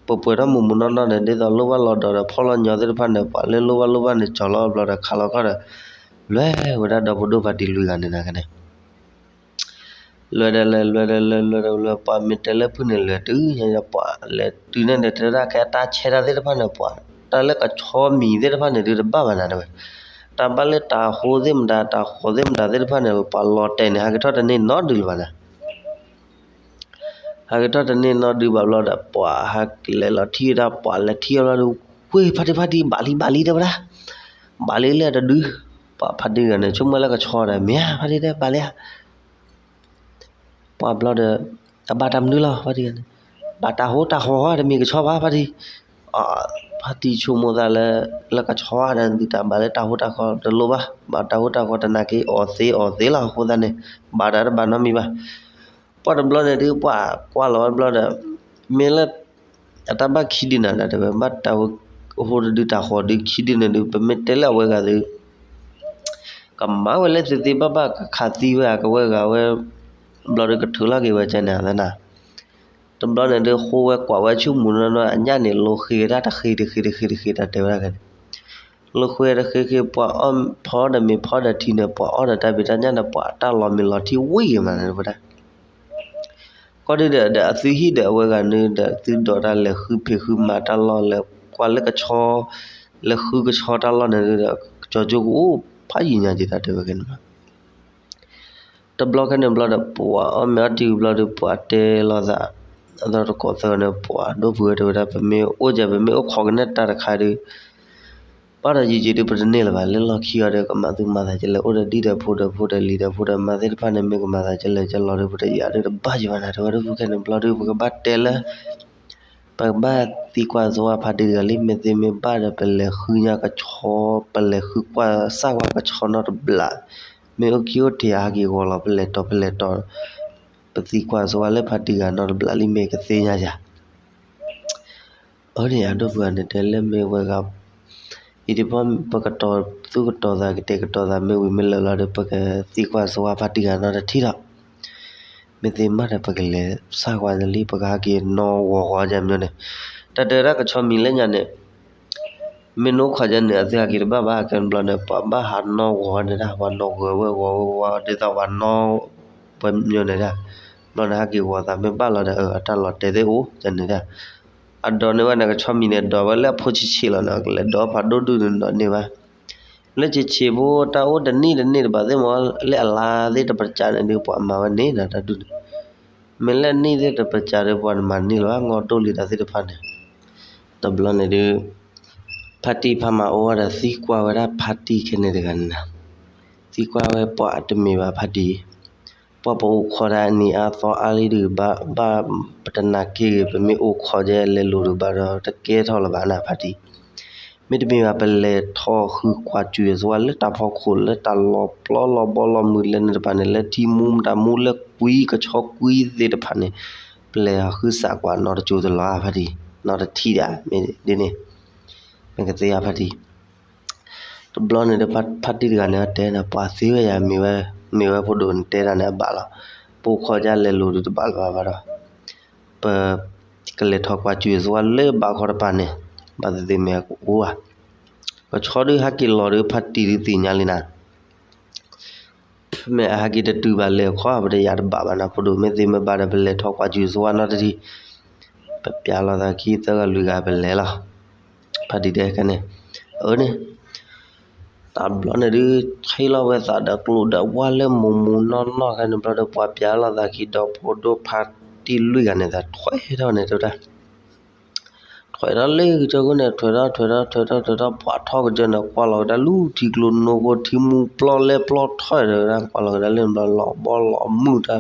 ပှဲၤပှဲၤထီၣ်မုၢ်မုၢ်နီၢ်နီၢ်န့ၣ် ဒ်သိးလိၣ်ဘၣ်လီၤဒီးဒီးဖီၣ်လီၤညီသ့ၣ်တဖၣ်န့ၣ် ပှၤလၢလိၣ်ဘၣ်လိၣ်ဘၣ်န့ၣ် ကၠီၣ်လီၤဘျီဒီးခးလီၤခီၣ်ဒီး လဲၤဝဲဒၣ်ဒီဖိဒိၣ်ဖါတံၢ်လွံၢ်ဂၤန့ၣ်နၤကန့ၣ် လဲၤဒီးလဲၤ လဲၤဒီးလဲၤ လဲၤဒီးလဲၤ ပှၤမ့ၢ်တဲလၢဖုၣ်န့ၣ် လဲၤတုၤညါ ပှၤလဲၤတုၤန့ၣ်ဒီး တဲဝဲဒၣ်ကဲတၢ်ဆဲးတၢ်သ့ၣ်တဖၣ်န့ၣ် ပှၤတၢ်လၢကဆီမံၤသ့ၣ်တဖၣ်န့ၣ်ဒုးတဘၣ်ဘၣ်နၤတဲဝဲ, တၢ်ဘၣ်လၢတၢ်ဃိသ့ၣ်မတၤ တၢ်ဃိသ့ၣ်မတၤသ့ၣ်တဖၣ်န့ၣ် ပှၤလီၤတဲာ်န့ၣ် ဟးက့ၤထီၣ်တန့ၢ်နီတဒုလၢၤဘၣ်နၤ ဟးက့ၤထီၣ်တန့ၢ်နီတဒုဘၣ်ဘျီဒီး ပှၤဟးလဲၤလီၤထံၣ်ဝဲဒၣ် ပှၤလဲၤထံၣ်အီၤဘျီဒီး ဝ့ၢ် ဖါတံၢ်ဖါတံၢ် ဘၣ်လံ ဘၣ်လံ တဲဝဲဒၣ်, ဘၣ်လံလၢတဒု, ပှၤဖါတံၢ်ဂၤန့ၣ် ဆိကမိၣ်လၢကဆီဒီး မ့ၢ်ဧါ ဖါတံၢ်တဲ ဘၣ်လံဧါ ပှၤဘျီဒီး အဘၣ်တၢ်မနုၤလီၤ ဖါတံၢ်ဂၤန့ၣ်, ဘၣ်တၢ်ဟိတၢ်ဃီၤဧါ တမ့ၢ်ကဆီဘၣ် ဖါတံၢ်, ဖါတံၢ်ဆိကမိၣ်သးလၢ လၢကဆီဧါ ဒီးသုတၢ်ဘၣ်လၢတၢ်ဟိတၢ်ဃီၤတလိၣ်ဘၣ်, ဘၣ်တၢ်ဟိတၢ်ဃီၤတနာ်က့ၤ အီၣ်သ့အီၣ်သ့လီၤ အဃိသတးန့ၣ် ဘၣ်တၢ်တဘၣ်နီတမံၤဘၣ် ပှၤတဘျီန့ၣ်ဒုး ပှၤကွၢ်လီၤဝဲတဘျီဒီး မ့ၢ်လၢ အတၢ်ဘၣ်ခံဒုနၤဒီး တဲဝဲ ဘၣ်တၢ်ဟိတဒု တၢ်ဃီၤဒုခံဒုန့ၣ်ဒုး ပမ့ၢ်တဲလၢအဝဲဂၤဒီး ကမၤဝဲလၢသ့သ့ဘၣ်ဘၣ် ကခးသံဝဲ ကဝဲဂၤဝဲ ဘျီဒီးကထုးလီၤက့ၤဝဲကဲန့ၣ် အသနၤ တဘျီန့ၣ်ဒုး ဃိဝဲကွၢ်ဝဲဆူမူၤနီၢ်နီၢ် အညၣ်န့ၣ် လိဃ့ဝဲဒၣ်တဃ့တဃ့တဃ့တဃ့ တၢ်တဲဝဲဒၣ်န့ၣ် လိဃ့တဃ့ဃ့ ပှၤအီၣ်ဖီဒီးမ့ၤဖီဒီးထံန့ၣ် ပှၤအီၣ်ဒီးတၢ်ဘံၣ်တၢ်ညၣ်န့ၣ် ပှၤတၢ်လီၤမ့ၤလီၤထံဝံၤမးန့ၣ်ဝဲဒၣ် ကီၢ်ဒုဒီး ဒီးအသုဟံၣ်ဒီးအဝဲဂၤန့ၣ်ဒီး သုဒိးတၢ်လဲၤဃုဖံးဃုမၤတၢ်လီၢ် လဲၤကွၢ်လၢကဆီ လဲၤဃုကဆီတၢ်လီၢ်န့ၣ်ဒီး ကၠီကၠိကအိၣ်ဖးယံာ်ညါက့ၤတၢ်တဲဝဲကဲန့ၣ်လီၤ. တဘျီခဲန့ၣ်ဘျီဒီး ပှၤအီၣ်မ့ၤအီထံဝံၤဘျီဒီး ပှၤတဲလိာ်သး အသီတကိးသၢဂၤန့ၣ် ပှၤဒိၣ်ဖုၣ်ဝဲတဲဝဲဒၣ် ပမ့ၢ်အိၣ်ကဲ ပမ့ၢ်အိၣ်ခိးကနဲၣ်တၢ်တခါဒီး ဘၣ်ဒီးယံာ်ယံာ်ဒီး ပတန့ၢ်လၢၤဘၣ် လၢလီၢ်ခံအီၤဒီး ကမၤသူၣ်မၤသးကလဲၣ် အိၣ်ဒီးဒံၣ်ဒီးဖိဒီး ဖိဒီးလံၤဒီးဖိဒီးမါသ့ၣ်တဖၣ်န့ၣ် မ့ၢ်ကမၤသးကလဲၣ်ကလဲၣ်ဒီး ပတယာ်ဒီးတဘၣ်ယံၤဘၣ်နၤ တဲဝဲဒၣ်ဖုၣ်ခဲန့ၣ်ဘျီဒီး ပကဘၣ်တဲလၢ ပကဘၣ်သံကွၢ်စဝါဖါတံၢ်တဂၤလံ မ့ၢ်သ့မ့ၢ်ဘၣ်ဒီး ပလဲၤဃုညါကဆီ ပလဲၤဃုကွၢ်စၢ်ဝါကဆီနီတဘျီ မ့ၢ်အိၣ်ခံအိၣ်ထံးဟးက့ၤဂီၤလီၤ ပလဲၤတီၤ ပလဲၤတီၤ ပသံကွၢ်စဝါလၢဖါတံၢ်ဂၤနီတဘျီလံ မ့ၢ်ကသ့ညါယၤ အၢန့ၣ် အဒိၣ်ဖုၣ်ဂၤန့ၣ် တဲလၢမ့ၢ်ဝဲဂၤ အံၤတဘျီ ပကတီၤသူၣ်ကတီၤသး ကတဲာ်ကတီၤသး မ့ၢ်ဝံၤမ့ၢ်လၢာ်လီၤဒီး ပကသံကွၢ်စဝါဖါတံၢ်ဂၤနီတထံၣ်ဒီး မ့ၢ်သ့မးဒီး ပကလဲၤစၢ်ကွၢ်လံ ပကဟးက့ၤနီၢ်ဂီၤဂီၤကဲမ့ၢ်န့ၣ် တၢ်တဲဝဲဒၣ်ကဆီမံၤလၢညါန့ၣ် မ့ၢ်နိခိးကဲန့ၣ် အသုဟးက့ၤတဘၣ်ဘၣ် ကဲဘျီန့ၣ် ပှၤဘၣ်ဟးနီၢ်ဂီၤန့ၣ်ဒၣ် ပှၤနီၢ်ဂီၤဝဲဂီၤဝဲဝါ ဒ်သိးပှၤနီၢ် ပှဲၤမ့ၢ်န့ၣ်ဒၣ် ဘျီန့ၣ် ဟးက့ၤဂီၤသးမ့ၢ်ဘၣ်လီၤဒီး အတၢ်လီၤတဲာ်သ့ၣ်အိၣ်ကဲန့ၣ်ဒၣ် အဒိးန့ၢ်ဝဲန့ၣ် ကဆီမံၤန့ၣ် ဒိးဝဲလၢအဖိဆံးဆံးလီၤန့ၣ် ကလဲၤဒိးဖးဒိၣ်ဒုၣ်န့ၣ် ဒိးန့ၢ်ဘၣ် လၢဆံးဆံးဖိတၢ်အိၣ်တနံၣ်တန့ၢ်တဘၣ်သ့ၣ်မး လၢအလါသ့ၣ်တပစးန့ၣ်ဒုး ပှၤမၤဝဲန့ၣ်နီၤ တၢ်ဒုးန့ၣ်, မ့ၢ်လၢအနံၣ်သ့ၣ်တပစးဒီး ပှၤမၤန့ၢ်လၢၤဘၣ် ငီၢ်ဒိၣ်လံတၢ်သ့ၣ်တဖၣ်န့ၣ်, တဘျီန့ၣ်ဒုး ဖါတံၢ်ဖါမၤအိၣ်ဝဲဒီးသံကွၢ်ဝဲဒၣ်ဖါတံၢ်ခဲန့ၣ်တဂၤန့ၣ်နီၤ, သံကွၢ်ဝဲပှၤတမ့ၢ်ဘၣ်ဖါတံၢ် ပှၤပအိၣ်ခိးဒၣ်အနံၤအါသီအါလံဒုး ဘၣ် ဘၣ်ပတနာ်က့ဂ့ၤ ပမ့ၢ်အိၣ်ခိးကဲလဲၤလိၤဒုးဘၣ်ဒီး တကဲထီၣ်လၢၤဘၣ်နၤဖါတံၢ်, မ့တမ့ၢ်ဘၣ် ပလဲၤထီၣ်ဃုကွၢ်စူၣ်ယသဝါလၢတၢ်ဖီခိၣ် လၢတၢ်လီၤပျီလီၤဘီလီၤမုၢ်လဲၤန့ၣ်တဖၣ်န့ၣ် လၢထံမူတၢ်မူလၢကွံကဆီကွံသ့ၣ်တဖၣ်န့ၣ်, ပလဲၤဃုစးကွၢ်နီတကၠိတလီၤဧါဖါတံၢ်, နီတထံၣ်ဒၣ် မ့ၢ်ဒ်န့ၣ်, မ့ၢ်ကသ့ဧါဖါတံၢ် တဘျီန့ၣ်ဒီး ဖါတံၢ်တဂၤန့ၣ်တဲန့ၣ် ပှၤသ့ဝဲယၤ မ့ၢ်ဝဲ မ့ၢ်ဝဲဖိဒိၣ်န့ၣ်တဲတၢ်န့ၣ် အဘၣ်လီၤ. ပအိၣ်ခိးဒၣ်လဲၤလိၤဒုးတဘၣ်လၢၤဘၣ်ဘၣ်ဒီး ပကလဲၤထီၣ်ကွၢ်စူၣ်ယသဝါလၢဘးခီတပၤန့ၣ် ဘၣ်သ့ၣ်သ့ၣ်မ့ၢ်အကအိၣ်ဧါ. ကဆီဒုးဟဲက့ၤလီၤဒီး ဖါတံၢ်ဒုးသ့ၣ်ညါလံနၤ မ့ၢ်အဟဲက့ၤတတုၤဘၣ်လဲၤခီ ပတယၤတဘၣ်ဘၣ်နၤ ဖိဒိၣ်မ့ၢ်သ့မ့ၢ်ဘၣ်ဒီး ပလဲၤထီၣ်ကွၢ်စူၣ်ယသဝါနီတထံၣ်, ပပျးလိာ်သးခံသၢဂၤလွံၢ်ဂၤပလဲၤလီၤ. ဖါတံၢ်တဲခဲန့ၣ်, အၢန့ၣ် တဘျီန့ၣ်ဒုး ထံၣ်လီၤဝဲသးဒီးကျိဒီးဝါလၢမုၢ်မုၢ်နီၢ်နီၢ်ခဲန့ၣ်ဘျီဒီး ပှၤပျးလိာ်သးခံဒီးဖိဒိၣ်ဖါတံၢ်လွံၢ်ဂၤန့ၣ် သးထွဲထီၣ်န့ၣ်တဲဝဲဒၣ် ထွဲထီၣ်လၢကစၢၢ်ခိၣ်န့ၣ် ထွဲထီၣ်ထွဲထီၣ်ထွဲထီၣ်ထွဲထီၣ် ပှၤထီၣ်ကစၢၢ်န့ၣ် ကွၢ်လီၤကဒါလူထံကျိနိဖိ ထံမူပျီလဲၣ်ပျီထီၣ်တဲဝဲဒၣ် ကွၢ်လီၤကဒါလၢန့ၣ်ဘျီ လီၤဘီလီၤမုၢ် တၢ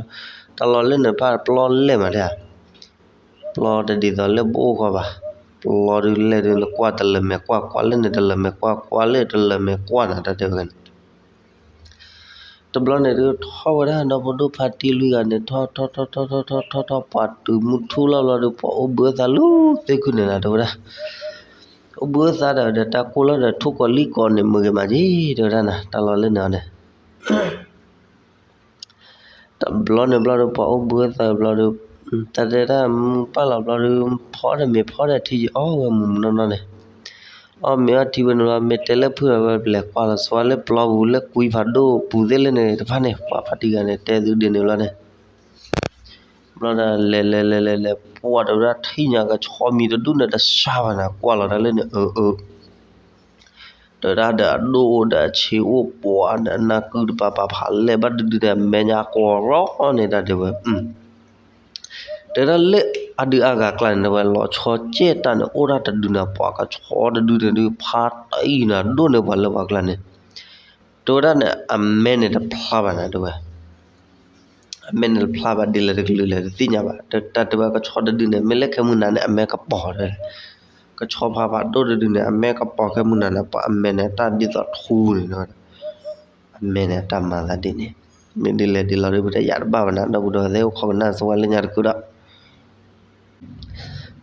်လီၢ်လၢန့ၣ်ဖၣ်ပျီလဲၣ်မးတဲဧါ ပျီတဒ်သိးလၢပအိၣ်ဃီဘၣ်. ပျီဒုးလဲၣ်ဒုး နကွၢ်တလၢာ်မဲာ်ကွၢ် ကွၢ်လၢန့ၣ်တလၢာ်မဲာ်ကွၢ် ကွၢ်လၢတလၢာ်မဲာ်ကွၢ်နၤ တၢ်တဲဝဲန့ၣ်. တဘျီန့ၣ်ဒုး ထီၣ်ဝဲဒၣ်ဒီးဖိဒိၣ်ဖါတံၢ်လွံၢ်ဂၤန့ၣ် ထီၣ်ထီၣ်ထီၣ်ထီၣ်ထီၣ်ထီၣ်ထီၣ်ထီၣ် ပှၤတုၤမုၢ်ထူၣ်လီၤဘျီဒီး ပှၤအိၣ်ဘှံးအသးလၢသ့ၣ်ခုၣ်န့ၣ်နၤ တဲဝဲဒၣ်. အိၣ်ဘှံးအသးဒီး ဒီးတၢ်ကိၢ်လီၤဒီး ထူၣ်ကီၤလံၢ်ကီၤန့ၣ် မုၢ်ဂ့ၤမးက့ၤ တဲဝဲဒၣ်နၤ တၢ်လီၢ်လၢန့ၣ်အီၤန့ၣ် တဘျီန့ၣ်ဘျီဒီး ပှၤအိၣ်ဘှံးအသးဘျီဒီး တၢ်တဲတၢ်မုၢ်ပာ်လီၤဘျီဒီး ဖီဒီးမ့ၤဖီဒီးထံယအီၣ်ဝဲမုၢ်မုၢ်နီၢ်နီၢ်န့ၣ်, အီၣ်မ့ၤအီထံဝဲန့ၣ်ဘျီ မ့ၢ်တဲလၢဖုၣ်လီၤဝဲ ပလဲၤကွၢ်လီၤဆိဝဲလၢပျီပူၤလၢကွံဖးဒိၣ်ပူၤသ့ၣ်လၢန့ၣ်တဖၣ်န့ၣ် ပှၤဖါတံၢ်ဂၤန့ၣ်တဲသုဒ်န့ၣ်ဘျီန့ၣ်, ဘျီဒီးလဲၤလဲၤလဲၤလဲၤလဲၤ ပှၤတဲဝဲဒၣ်ထံၣ်ညါကဆီမံၤတဒူၣ်န့ၣ်တစှၤဘၣ်နၤ ကွၢ်လီၤတၢ်လၢန့ၣ်အၢအၢ တဲဝဲဒၣ်ဒီးအဒိၣ်အိၣ်ဒီးအဆံးအိၣ်ပှၤဒီးအနၢ်ကုတပၤပာ်ဖးလဲၣ်ဘၣ်ဒုဒုဒီးအမဲာ်ညါကွီၢ်ရီန့ၣ်တၢ်တဲဝဲ, တဲဝဲဒၣ်လၢအဒုးအါဂၤကျါန့ၣ် တဲဝဲလီၤဆီကဲတၢ်န့ၣ် အိၣ်ဒၣ်တဒုန့ၣ် ပှၤကဆီတဒုန့ၣ်ဒုး ဖါတံၢ်နၤဒိၣ်န့ၢ်ပှၤလၢပှၤကျါန့ၣ်, တဲဝဲဒၣ်န့ၣ် အမဲာ်န့ၣ်တဖျါဘၣ်နၤတဲဝဲ အမဲာ်န့ၣ်တဖျါဘၣ်ဒ်လဲၣ်တကလုာ်လဲၣ်တသ့ၣ်ညါဘၣ်, တၢ်တဲဝဲကဆီတဒုန့ၣ် မ့ၢ်လၢခဲမုၢ်နၤန့ၣ် အမဲာ်ကပီၤတဲဝဲ, ကဆီဖါဖးဒိၣ်တဒုန့ၣ် အမဲာ်ကပီၤခဲမုၢ်နၤန့ၣ် ပှၤအမဲာ်န့ၣ်တၢ်ဒ်သိးထူန့ၣ်တဲဝဲ, အမဲာ်န့ၣ်အတၢ်မၤသးဒ်န့ၣ်, မ့ၢ်ဒ်လဲၣ်ဒ်လဲၣ်ဒီး ပတယၤတဘၣ်ဘၣ်နၤ ဒီပုၢ်ဒီဝဲၢ်သ့ၣ် အိၣ်ခိးကနၣ်ဆိဝဲလၢညါတကုာ်ဒီး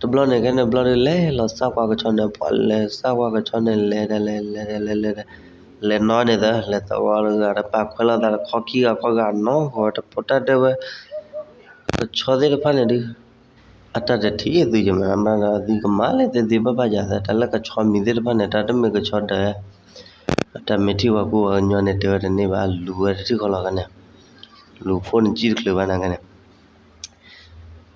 တဘျီန့ၣ်ခဲန့ၣ်ဘျီဒီး လဲၤလီၤစၢ်ကွၢ်ကဆီန့ၣ် ပှၤလဲၤစၢ်ကွၢ်ကဆီန့ၣ် လဲၤဒီးလဲၤလဲၤလဲၤလဲၤဒီး လဲၤနီၢ်န့ၣ်သၢ လဲၤသဝီတဂၤတပာ်ခွဲးလိာ်သးတခီခံဂၤခီဂၤနီၢ်ဃီဝဲ တၢ်တဲဝဲ ကဆီသ့ၣ်တဖၣ်န့ၣ်ဒုး အတၢ်တထံၣ်သုယမၤမးဒီး သုကမၤလဲၣ်သ့သ့ဘၣ်ဘၣ်ယၤသး တၢ်လၢကဆီမံၤသ့ၣ်တဖၣ်န့ၣ် တၢ်တမ့ၢ်ကဆီဒီး အတၢ်မ့ၢ်ထံၣ်ပှၤကူပှၤကညီန့ၣ် တဲဝဲတန့ၢ်ဘၣ် လူၤဝဲတထံၣ်ဃီလီၤခဲန့ၣ်, လူၤဖိန့ၣ်ကံၣ်တချုးဘၣ်နၤခဲန့ၣ်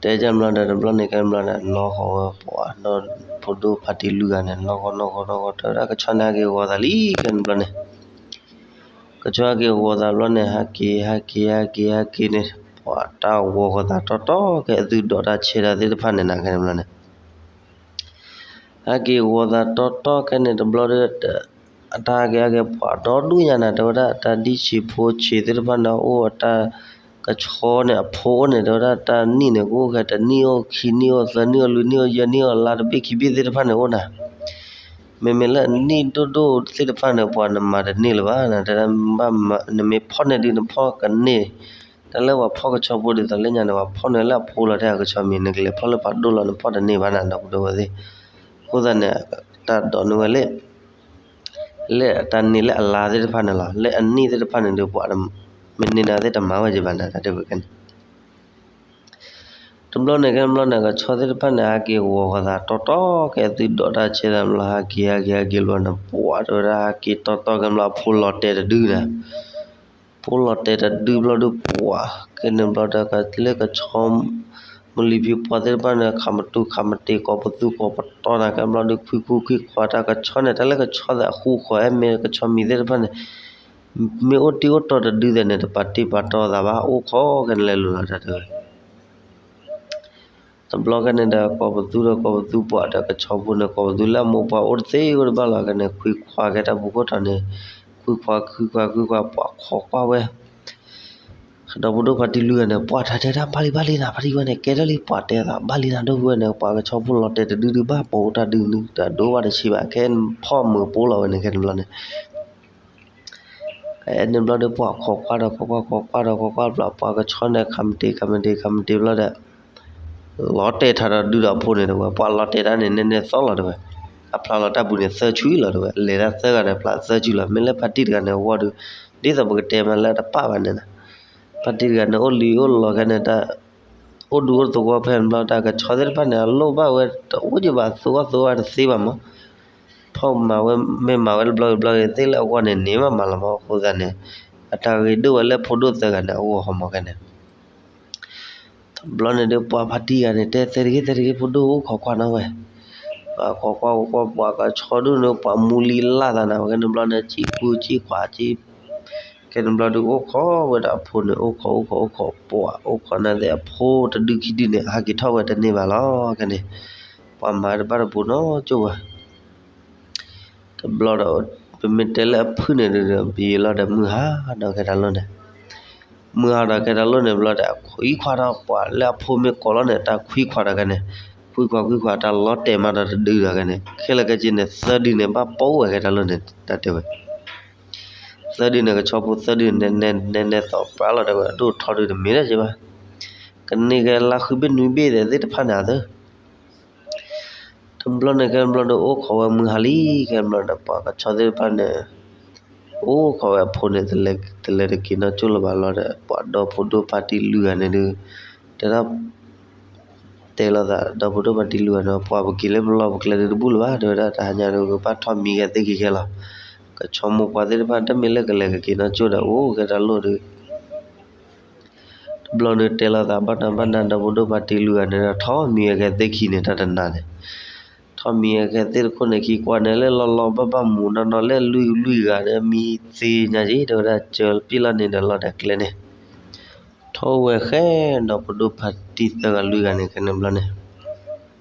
တဲကဘျီဒီး တဘျီန့ၣ်ကဲဘျီန့ၣ် နီၢ်ဃီဝဲပှၤဒီး ဖိဒိၣ်ဖါတံၢ်လွံၢ်ဂၤန့ၣ် နီၢ်ဃီနီၢ်ဃီနီၢ်ဃီ တဲဝဲဒၣ်ကဆီန့ၣ် ဟဲက့ၤဂီၤသးလံ ခဲန့ၣ်ဘျီန့ၣ်, ကဆီဟဲက့ၤဂီၤသးဘျီန့ၣ် ဟဲက့ၤ ဟဲက့ၤ ဟဲက့ၤဟဲက့ၤန့ၣ် ပှၤတၢ်ဂီၤဃီသးတီတီ ကဲအသုဒိးတၢ်ဆဲးတၢ်သ့ၣ်တဖၣ်န့ၣ်နၤ ခဲန့ၣ်ဘျီန့ၣ် ဟဲက့ၤဂီၤသးတီတီခဲန့ၣ်တဘျီဒီး အတၢ်ဟဲက့ၤဟဲက့ၤ ပှၤဒီဒူၣ်ညါနၤ တဲဝဲဒၣ် တၢ်ဒံၣ်ဆံးဖိဆံးသ့ၣ်တဖၣ်န့ၣ်အိၣ် အတၢ်ကဆီန့ၣ် အဖိအိၣ်န့ၣ် တဲဝဲဒၣ် တၢ်နံၣ်န့ၣ် ကအိၣ်ခဲ တနံၣ်အိၣ် ခံနံၣ်အိၣ် သၢနံၣ်အိၣ် လွံၢ်နံၣ်အိၣ် ယဲၢ်နံၣ်အိၣ် လါတဘ့ၣ်ခံဘ့ၣ်သ့ၣ်တဖၣ်န့ၣ်အိၣ်နၤ မ့မ့ၢ်လၢအနံၣ်ဒိၣ်ဒိၣ်သ့ၣ်တဖၣ်န့ၣ် ပှၤနမၤတန့ၢ်လၢၤဘၣ် နတဲဒၣ် နမ့ၢ်ဖီၣ်န့ၢ်ဒုး နဖီၣ်ကန့ၢ် တၢ်လၢပှၤဖီၣ်ကဆီဖိဒ်သိးလၢညါန့ၣ် ပှၤဖီၣ်န့ၢ်လၢအဖိလီၤ တဲအကဆီမံၤ နကလဲၤဖီၣ်လၢပှၤဒိၣ်လီၤ နဖီၣ်တန့ၢ်ဘၣ်နၤ ဒီပုၢ်ဒီဝဲၢ်သ့ၣ်, အဃိသတးန့ၣ် တၢ်ဒိးန့ၢ်ဝဲလၢ လၢတၢ်န့ၢ်လၢအလါသ့ၣ်တဖၣ်န့ၣ်လီၤ လၢအနံၣ်သ့ၣ်တဖၣ်န့ၣ်ဒီး ပှၤမ့ၢ်န့ၢ်နၤသ့ၣ်တမၤဝဲက့ၤဘၣ်နၤ တၢ်တဲဝဲကဲန့ၣ် တဘျီန့ၣ်ကဲဘျီန့ၣ် ကဆီသ့ၣ်တဖၣ်န့ၣ် ဟဲက့ၤဂီၤဃီသးတီတီ ကဲသုဒိးတၢ်ဆဲးတၢ်ဘျီ ဟဲက့ၤ ဟဲက့ၤ ဟဲက့ၤဘျီန့ၣ် ပှၤတဲဝဲဒၣ် ဟဲက့ၤတီတီကဲဘျီ အဖိလီၤတဲာ်တဒုနၤ ဖိလီၤတဲာ်တဒုဘျီဒီး ပှၤကဲန့ၣ်ဘျီဒီး လၢကဆီမ မိၢ်လံၤဖံပှၢ်သ့ၣ်တဖၣ်န့ၣ် ခးမတူၢ်ခးမတ့ၤ ကိးပသူကိးပတီၤနၤ ခဲဘျီဒီး ခွံခူခွံခွါတၢ်ကဆီန့ၣ် တၢ်လၢကဆီသးအဃူဃီ အဲၣ်မ့ၢ်ကဆီမံၤသ့ၣ်တဖၣ်န့ၣ် မ့ၢ်အိၣ်တ့ၢ်အိၣ်တီၤတဒုသးန့ၣ် တပာ်တ့ၢ်ပာ်တီၤသးဘၣ် အိၣ်ခိးခဲန့ၣ်လဲၤလိၤလီၤတၢ်တဲဝဲ တဘျီခဲန့ၣ်ဒီး ကိးပသူဒီးကိးပသူပှၤဒီးကဆီဖိန့ၣ် ကိးပသူလၢအမိၢ်ပှၢ်အိၣ်တသ့အိၣ်တဘၣ်လီၤခဲန့ၣ် ခွံခွါကဲတၢ်ပူၤခိၣ်ထီၣ်န့ၣ် ခွံခွါခွံခွါခွံခွါ ပှၤခိးကွၢ်ဝဲ ဒီဖိဒိၣ်ဖါတံၢ်လွံၢ်ဂၤန့ၣ် ပှၤတၢ်တဲတၢ်ဘၣ်လံဘၣ်လံနၤ ဖါတံၢ်ဝဲန့ၣ် ကဲထီၣ်လံပှၤတဲသးဘၣ်လံနၤ ဒိၣ်ဖုဝဲန့ၣ် ပှၤကဆီဖိလီၤတဲာ်တဒုဒုဘၣ် ပအိၣ်တၢ်ဒုန့ၣ် တဒိၣ်ဘၣ်တဆံးဘၣ် ခဲဖီၣ်မုာ်ပိလီၤဝဲန့ၣ် ခဲန့ၣ်ဘျီန့ၣ် ဖဲန့ၣ်ဘျီဒီး ပှၤခိးကွၢ်ဒီးခိးကွၢ်ခိးကွၢ်ဒီးခိးကွၢ်ဘျီ ပှၤကဆီန့ၣ် ခးမတ့ၤခးမတ့ၤခးမတ့ၤဘျီဒီး လီၤတဲာ်ထီၣ်ဒီးဒုဒီးအဖိန့ၣ်တဝဲ ပှၤလီၤတဲာ်တၢ်န့ၣ် နဲနဲသီလီၤတဝဲ အဖျါလီၤတၢ်ပူၤန့ၣ်သၢဆူလီၤတဝဲ လဲၤတၢ်သၢဂၤဒီးဖျါသၢဆူလီၤ မ့ၢ်လၢဖါတံၢ်တဂၤန့ၣ်အဂီၢ်ဒီး ဒ်သိးပကတဲမးလၢတပၣ်ဘၣ်န့ၣ် ဖါတံၢ်တဂၤန့ၣ် အိၣ်လံအိၣ်လီၤခဲန့ၣ် တၢ်အိၣ်ဒူအိၣ်သဝီဖဲန့ၣ်ဘျီ တၢ်ကဆီသ့ၣ်တဖၣ်န့ၣ် အလိၣ်ဘၣ်ဝဲ တအိၣ်ကဘၣ် သဝီသဝီတသ့ဘၣ်မး ဖီၣ်မၤဝဲ မ့ၢ်မၤဝဲတဘျီဂ့ၤဘျီဂ့ၤသ့လၢအဂီၢ်န့ၣ် န့ၢ်မးမးလီၤမး အဃိသတးန့ၣ် အတၢ်ဂ့ၤဒိၣ်ဝဲလၢဖိဒိၣ်သၢဂၤန့ၣ် အဂီၢ်ဟီမးခဲန့ၣ် တဘျီန့ၣ်ဒီး ပှၤဖါတံၢ်ဂၤန့ၣ် တဲသဲတဂ့ၤသဲတဂ့ၤ ဖိဒိၣ်အိၣ်ခိးကွၢ်နီၤဝဲ ပှၤခိးကွၢ်ကွၢ်ပှၤကဆီဒိၣ်န့ၣ် ပှၤမူလံလၢ်သးနၤဝဲ ခဲန့ၣ်ဘျီန့ၣ် စံၣ်ကူစံၣ်ခွးစံၣ် ခဲန့ၣ်ဘျီဒီး အိၣ်ခိးဝဲဒၣ်အဖိန့ၣ် အိၣ်ခိးအိၣ်ခိးအိၣ်ခိး ပှၤအိၣ်ခိးန့ၣ်သ့ၣ်အဖိတဒုခံဒုန့ၣ် ဟးက့ၤထီၣ်ဝဲတန့ၢ်ဘၣ်လီၤ ခဲန့ၣ် ပှၤမၤတဘၣ်တဘူးနီတကၠိၢ်ဘၣ် တဘျီဒီး ပမ့ၢ်တဲလၢအဖုၣ်န့ၣ်ဒီး ပယံာ်လီၤဒီးမုၢ်ဟါဒီးကဲတၢ်လိၣ်န့ၣ် မုၢ်ဟါဒီးကဲတၢ်လိၣ်န့ၣ်ဘျီဒီး ခွံခွါဒီးပှၤလၢအဖိမ့ၢ်ကိးလီၤန့ၣ် တၢ်ခွံခွါဒီးခဲန့ၣ် ခွံခွါခွံခွါတၢ်လီၤတဲာ်မးဒီးတဒုဒီးခဲန့ၣ် ခဲလၢာ်ခဲဆ့န့ၣ် သၢဒုန့ၣ် ဘၣ်ပိာ်ဝဲကဲတၢ်လိၣ်န့ၣ် တၢ်တဲဝဲ သၢဒုန့ၣ် ကဆီဖိသၢဒုန့ၣ် နဲနဲနဲနဲသီၣ်ပြးလီၤတဲဝဲ အဒိၣ်ထီဒုတမ့ၢ်ဒၣ်က့ဘၣ် ကန့ၢ်ကဲလါဃုဘ့ၣ်နွံဘ့ၣ်သ့ၣ်တဖၣ်န့ၣ်သၢ တဘျီန့ၣ် ခဲဘျီဒီး အိၣ်ခိးဝဲမုၢ်ဟါလံ ခဲဘျီဒီး ပှၤကဆီသ့ၣ်တဖၣ်န့ၣ် အိၣ်ခိးဝဲအဖိန့ၣ် တလဲၤတက့ၤနီၢ်ကၠိၢ်လၢၤဘၣ်လီၤဒီး ပှၤဒီဖိဒိၣ်ဖါတံၢ်လွံၢ်ဂၤန့ၣ်ဒီး တဲဒၣ် တဲလိာ်သး ဒီဖိဒိၣ်ဖါတံၢ်လွံၢ်ဂၤန့ၣ် ပှၤပက့ၤလၢပလီၢ်ပကျဲဒုတဘူၣ်လၢၤဘၣ် တဲဝဲဒၣ် တဟါညါဒီး ကဘၣ်ထီၣ်မံကဲသ့ၣ်ခံခဲလီၤ ကဆီမိၢ်ပှၢ်သ့ၣ်တဖၣ် တမ့ၢ်လၢကလဲၤကက့ၤနီၢ်ကၠိၢ်ဒီး အိၣ်ကဲတၢ်လိၣ်ဒီး တဘျီန့ၣ်တဲလိာ်သး ဘၣ်တၢ်ဘၣ်နၢ် ဒီဖိဒိၣ်ဖါတံၢ်လွံၢ်ဂၤန့ၣ်ဒီး ထီၣ်မံဝဲကဲသ့ၣ်ခံန့ၣ် တၢ်တနၤန့ၣ် ထီၣ်မံဝဲကဲသ့ၣ်တခိၣ်န့ၣ် ခံကွၢ်န့ၣ် လၢလီၤလီၤဘၣ်ဘၣ်မူးနီၢ်နီၢ် လၢလွံၢ်လွံၢ်ဂၤဒီး မံသ့ညါက့ တဲဝဲဒၣ် စၢၤပ့ၣ်လီၤန့ၣ်ဒီး လီၤဒီးကျဲန့ၣ် ထီၣ်ဝဲဃဲ ဒီဖိဒိၣ်ဖါတံၢ်သၢဂၤလွံၢ်ဂၤန့ၣ် ခဲန့ၣ်ဘျီန့ၣ်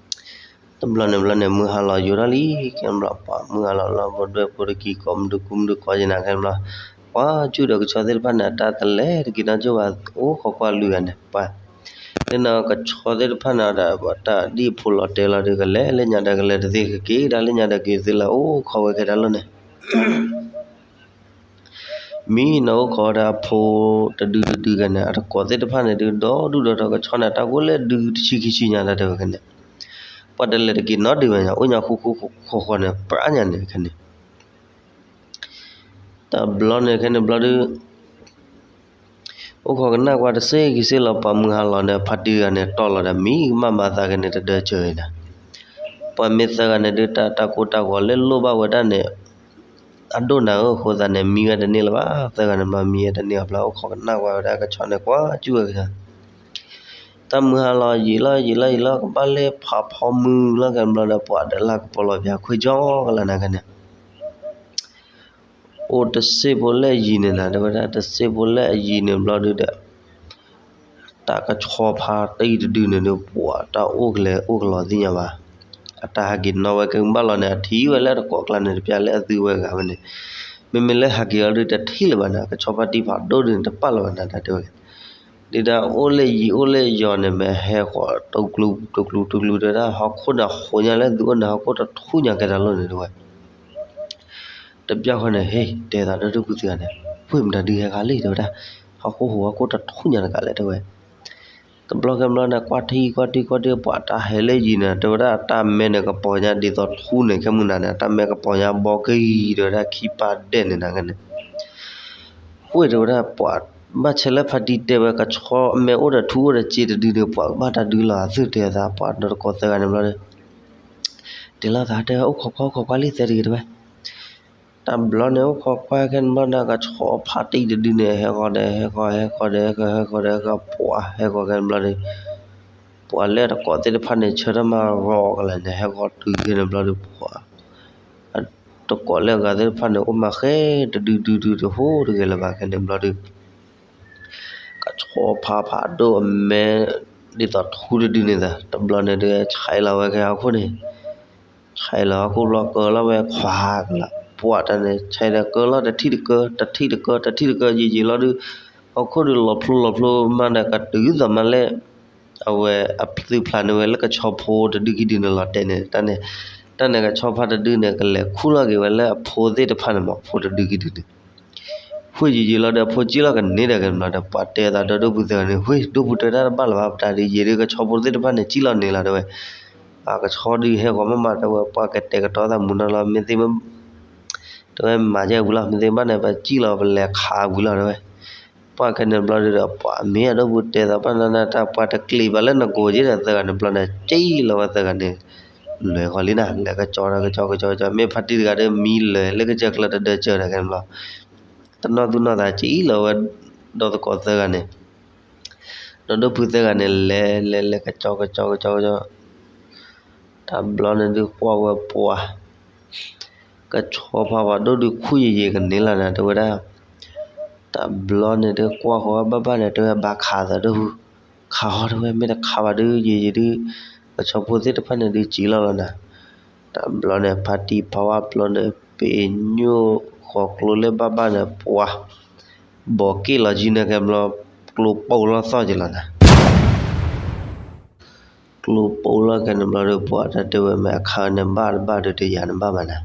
တဘျီန့ၣ်ဘျီန့ၣ် မုၢ်ဟါလီၤယိာ်ထီၣ်လံ ခဲန့ၣ်ဘျီ ပှၤမုၢ်ဟါလီၤလီၤ ပဒွဲၣ်ဖိတကံၢ်ကိးမုၢ်တကူမုၢ်တကီးက့ၤနၤ ခဲန့ၣ်ဘျီ ပှၤကၠူၣ်ဒီးကဆီသ့ၣ်တဖၣ်န့ၣ် အတၢ်တလဲၤတက့ၤနီၢ်ကၠိၢ်ဘၣ် အိၣ်ခိးကွၢ်လွံၢ်ဂၤန့ၣ် ပှၤ လၢနီၢ်ကဆီသ့ၣ်တဖၣ်န့ၣ်ဒီး တၢ်ဒ်အဖိလီၤတဲာ်လီၤဒီး ကလဲၤလၢညါဒီးကလဲၤတသ့ ကက့ၤဒၣ်လၢညါဒီးက့ၤသ့လၢ အိၣ်ခိးဝဲကဲတၢ်လိၣ်န့ၣ် မံနီၢ်အိၣ်ခိးဝဲဒၣ်အဖိတဒုတဒုဂၤန့ၣ် အတကိးသ့ၣ်တဖၣ်န့ၣ်ဒုး ဒီဒူၣ်ဒီထီၣ်ကဆီန့ၣ် တၢ်ကိၢ်လၢဒုတဆံခံဆံညါတၢ်တဲဝဲကန့ၣ် ပှၤတလဲၤတက့ၤနီတဒုဘၣ်ညါ အိၣ်ညါဃူဃူဃီဃီန့ၣ် ပြးညါန့ၣ်ခဲန့ၣ် တဘျီန့ၣ်ခဲန့ၣ်ဘျီဒုး အိၣ်ခိးကနၣ်ကွၢ်တစ့ၢ်ကစ့ၢ်လီၤ ပှၤမုၢ်ဟါလီၤန့ၣ် ဖါတံၢ်ဂၤန့ၣ် တီၢ်လီၤဒီး မံကမၣ်မၤသးကန့ၣ် တဒၢစၢၤအံၤနၤ ပှၤမ့ၢ်သၢဂၤန့ၣ်ဒုး တၢ်တၢ်ကိၢ်တၢ်ဂီၤလၢလိၣ်ဘၣ်ဝဲဒၣ်န့ၣ် အဒိၣ်နၤဧၢ အဃိသတးန့ၣ် မံဝဲတန့ၢ်လၢၤဘၣ် သၢဂၤန့ၣ် မံဝဲတန့ၢ်အဘျီ အိၣ်ခိးကနၣ်ကွၢ်ဝဲဒၣ်ကဆီန့ၣ် ကွၢ်ကၠူၣ်ဝဲကဆီ တၢ်မုၢ်ဟါလီၤ ယံာ်လီၤယံာ်လီၤယံာ်လီၤ ကဘၣ်လဲၤဖးဖီမုၢ်လီၤ ခဲန့ၣ်ဘျီဒီး ပှၤဒီးလၢကပီၤလီၤပၠးခွ့ကၠီကလၢနၤခဲန့ၣ် အိၣ်တစ့ၢ်ဖိလၢအယံၤန့ၣ်နၤ တဲဝဲဒၣ် တစ့ၢ်ဖိလၢအယံၤန့ၣ်ဘျီဒုးဒီး တၢ်ကဆီဖါတံၢ်တဒုန့ၣ်ဒုး ပှၤတၢ်အိၣ်ကလဲၤအိၣ်ကလီၤသ့ၣ်ညါဘၣ် အတၢ်ဟးက့ၤနီၣ်ဝဲကဘၣ်လီၤန့ၣ် အထံၣ်ဝဲလၢတကိးကျါန့ၣ် တပျၢ်လၢအသုဝဲဂၤဝဲန့ၣ် မ့မ့ၢ်လၢဟးက့ၤအီၤဒုး တထံၣ်လၢၤဘၣ်န့ၣ် ကဆီဖါတံၢ်ဖးဒိၣ်ဒုးန့ၣ် တပာ်လၢၤဘၣ်န့ၣ် တၢ်တဲဝဲ ဒ်ဒၣ်အိၣ်လၢယံၤအိၣ်လၢယီၤန့ၣ် မ့ၢ်ဟဲဃီၤတကျူတကျူတကျူ တဲဝဲဒၣ် ဟီၣ်ခိၣ်န့ၣ်ဟိးညါလၢသုအိၣ်န့ၣ် ဟီၣ်ခိၣ်တထူၣ်ညါကဲတၢ်လိၣ်န့ၣ်တဲဝဲ တပျၢ်ဃီန့ၣ် ဟ့ၣ် တဲသးဒီဒူၣ်ဖုသ့ၣ်ဂၤန့ၣ် ပှ့ၢ်မတၤဒုးဟဲဂၤလံ တဲဝဲဒၣ် ဟီၣ်ခိၣ်ဟိးဟီၣ်ခိၣ်တထူၣ်ညါတဂၤလဲၣ် တဲဝဲ တဘျီခဲဘျီန့ၣ် ကွၢ်ထံကွၢ်ထံကွၢ်ထံ ပှၤတၢ်ဟဲလၢယံၤန့ၣ် တဲဝဲဒၣ် အတၢ်မဲန့ၣ်ကပီၤညါဒ်သိးထူန့ၣ် ခဲမုၢ်နၤန့ၣ် အတၢ်မဲကပီၤညါဘီကံၤ တဲဝဲဒၣ် ခံပာ်ဒဲးန့ၣ်နၤန့ၣ် ဝ့ၢ် တဲဝဲဒၣ် ပှၤဘၣ်ဆဲးလၢဖါတံၢ်တဲဝဲ ကဆီမဲအိၣ်ဒီးထူအိၣ်ဒီးစ့တဒုန့ၣ် ပှၤကဘၣ်တၢ်ဒုးလီၤ သုတဲသး ပှၤဒီတကိးသၢဂၤန့ၣ်ဘျီ တဲလိာ်သးတဲ အိၣ်ခိးကွၢ် အိၣ်ခိးကွၢ်လံ သဲတဂ့ၤ တဲဝဲ တဘျီန့ၣ် အိၣ်ခိးကွၢ်ခဲန့ၣ်ဘျီန့ၣ် ကဆီဖါတံၢ်တဒုန့ၣ် ဟဲဃီၤဒီး ဟဲဃီၤ ဟဲဃီၤဒီး ဟဲဃီၤ ဟဲဃီၤဒီး ဟဲဃီၤ ပှၤဟဲဃီၤခဲန့ၣ်ဘျီန့ၣ် ပှၤလၢတကိးသ့ၣ်တဖၣ်န့ၣ် ဆၢထၢၣ်မးရီကလၢာ်န့ၣ် ဟဲဃီၤတုၤခဲန့ၣ်ဘျီဒီး ပှၤ တကိးလၢအဂၤသ့ၣ်တဖၣ်န့ၣ် အိၣ်မးဃဲတဒုဒုဒုတဟူးတဂ့ၤလၢၤဘၣ် ခဲန့ၣ်ဘျီဒီး ကဆီဖါဖးဒိၣ်အမဲ ဒ်သိးထူတဒုန့ၣ်သး တဘျီန့ၣ်ဒီး ဆဲးလီၤဝဲကဟီၣ်ခိၣ်န့ၣ် ဆဲးလီၤဟီၣ်ခိၣ်ဘျီကၢလီၤဝဲခွါကလီၤ ပှၤတၢ်န့ၣ် ဆဲးဒီးကၢလီၤတထံၣ်တကၢ တထံၣ်တကၢ တထံၣ်တကၢ ယံာ်ယံာ်လီၤဒုး ဟီၣ်ခိၣ်ဒုးလီၤဖျိလီၤဖျိမးဒီး ကတုၤသးမးလၢ အဝဲအသုဖျါန့ၢ်ဝဲလၢကဆီဖိတဒုခံဒုန့ၣ်လီၤတဲာ်န့ၣ် တၢ်န့ၣ် တၢ်န့ၣ်ကဆီဖါတဒုန့ၣ် ကလဲၤခူၣ်လီၤက့ၤဝဲလၢအဖိသ့ၣ်တဖၣ်န့ၣ်မး ဖိတဒုခံဒုန့ၣ် ဃုယံာ်ယံာ်လီၤဒီး အဖိစံၣ်လီၤကန့ၢ်ဒီးကဲန့ၣ်ဘျီဒီး ပှၤတဲသးဒီးဒိၣ်ဖုသၢဂၤန့ၣ် ဝ့ၢ် ဒိၣ်ဖုတဲတၢ်တဘၣ်လၢၤဘၣ် ပတၢ်ဒုးယံာ်ဒုး ကဆီဖိသ့ၣ်တဖၣ်န့ၣ် စံၣ်လီၤန့ၣ်လီၤတဲဝဲ အကဆီဒုးဟဲဂီၤမးမးတဲဝဲ ပှၤကတဲာ်ကတီၤသးမုာ်နီၤလီၤ မ့ၢ်သ့ တဲဝဲမၤကဲဝံၤလီၤ မ့ၢ်သ့ဘၣ်န့ၣ် ပစံၣ်လီၤပလဲၤခးဝံၤလီၤတဲဝဲ ပှၤကဲန့ၣ်ဘျီဒီး ပှၤမ့ၢ်အဒိၣ်ဖုတဲသးပှၢ်နၤနၤတၢ် ပှၤတကျံးဘၣ်လၢနကိးက့ဒီးသၢဂၤန့ၣ်ဘျီန့ၣ် စံၣ်လီၤဝဲသၢဂၤန့ၣ် လဲၤဃီၤလံနၤ လဲၤကကၠီဒီးကကၠီကကၠီကကၠီ မ့ၢ်ဖါတံၢ်တဂၤဒီးမံလၢာ်လၢကစၢၢ်ချၢတဒၢကၠၢၢ်ဒီးကဲန့ၣ်ဘျီ တနီၢ်သူၣ်နီၢ်သးစံၣ်လီၤဝဲ ဒီးသကိးသၢဂၤန့ၣ် ဒီးဒိၣ်ဖုသၢဂၤန့ၣ် လဲၤလဲၤလဲၤကကၠီကကၠီကကၠီကကၠီ တဘျီန့ၣ်ဒုးကွၢ်ဝဲပှၤ ကဆီဖါဖးဒိၣ်ဒုးခူၣ်ယံာ်ယံာ်ကန့ၢ်လီၤနၤတဲဝဲဒၣ် တဘျီန့ၣ်ဒုးကွၢ်ဃီၤဘၣ်ဘၣ်န့ၣ် တဲဝဲဘၣ်ခးသးဒိၣ်ဖု ခးဃီၤတဲဝဲမ့ၢ်တခးဘၣ်ဒုးယံာ်ယံာ်ဒုး ကဆီဖိသ့ၣ်တဖၣ်န့ၣ်ဒုးစံၣ်လီၤလီၤနၤ တဘျီန့ၣ် ဖါတံၢ်ဖးဝါဘျီန့ၣ် ပ့ၤညိၣ်ဃီၤကျိလၢဘၣ်ဘၣ်န့ၣ် ပှၤ ဘီးက့ၣ်လီၤကံန့ၣ်ကဲဘျီ ကျိပိၢ်လီၤသီၣ်က့ၤလီၤနၤ ကျိပိၢ်လီၤကဲန့ၣ်ဘျီဒီး ပှၤတၢ်တဲဝဲမ့ၢ်အခါန့ၣ်ဘၣ်တဘၣ်ဒီး တယၤန့ၣ်ဘၣ်မးနၤ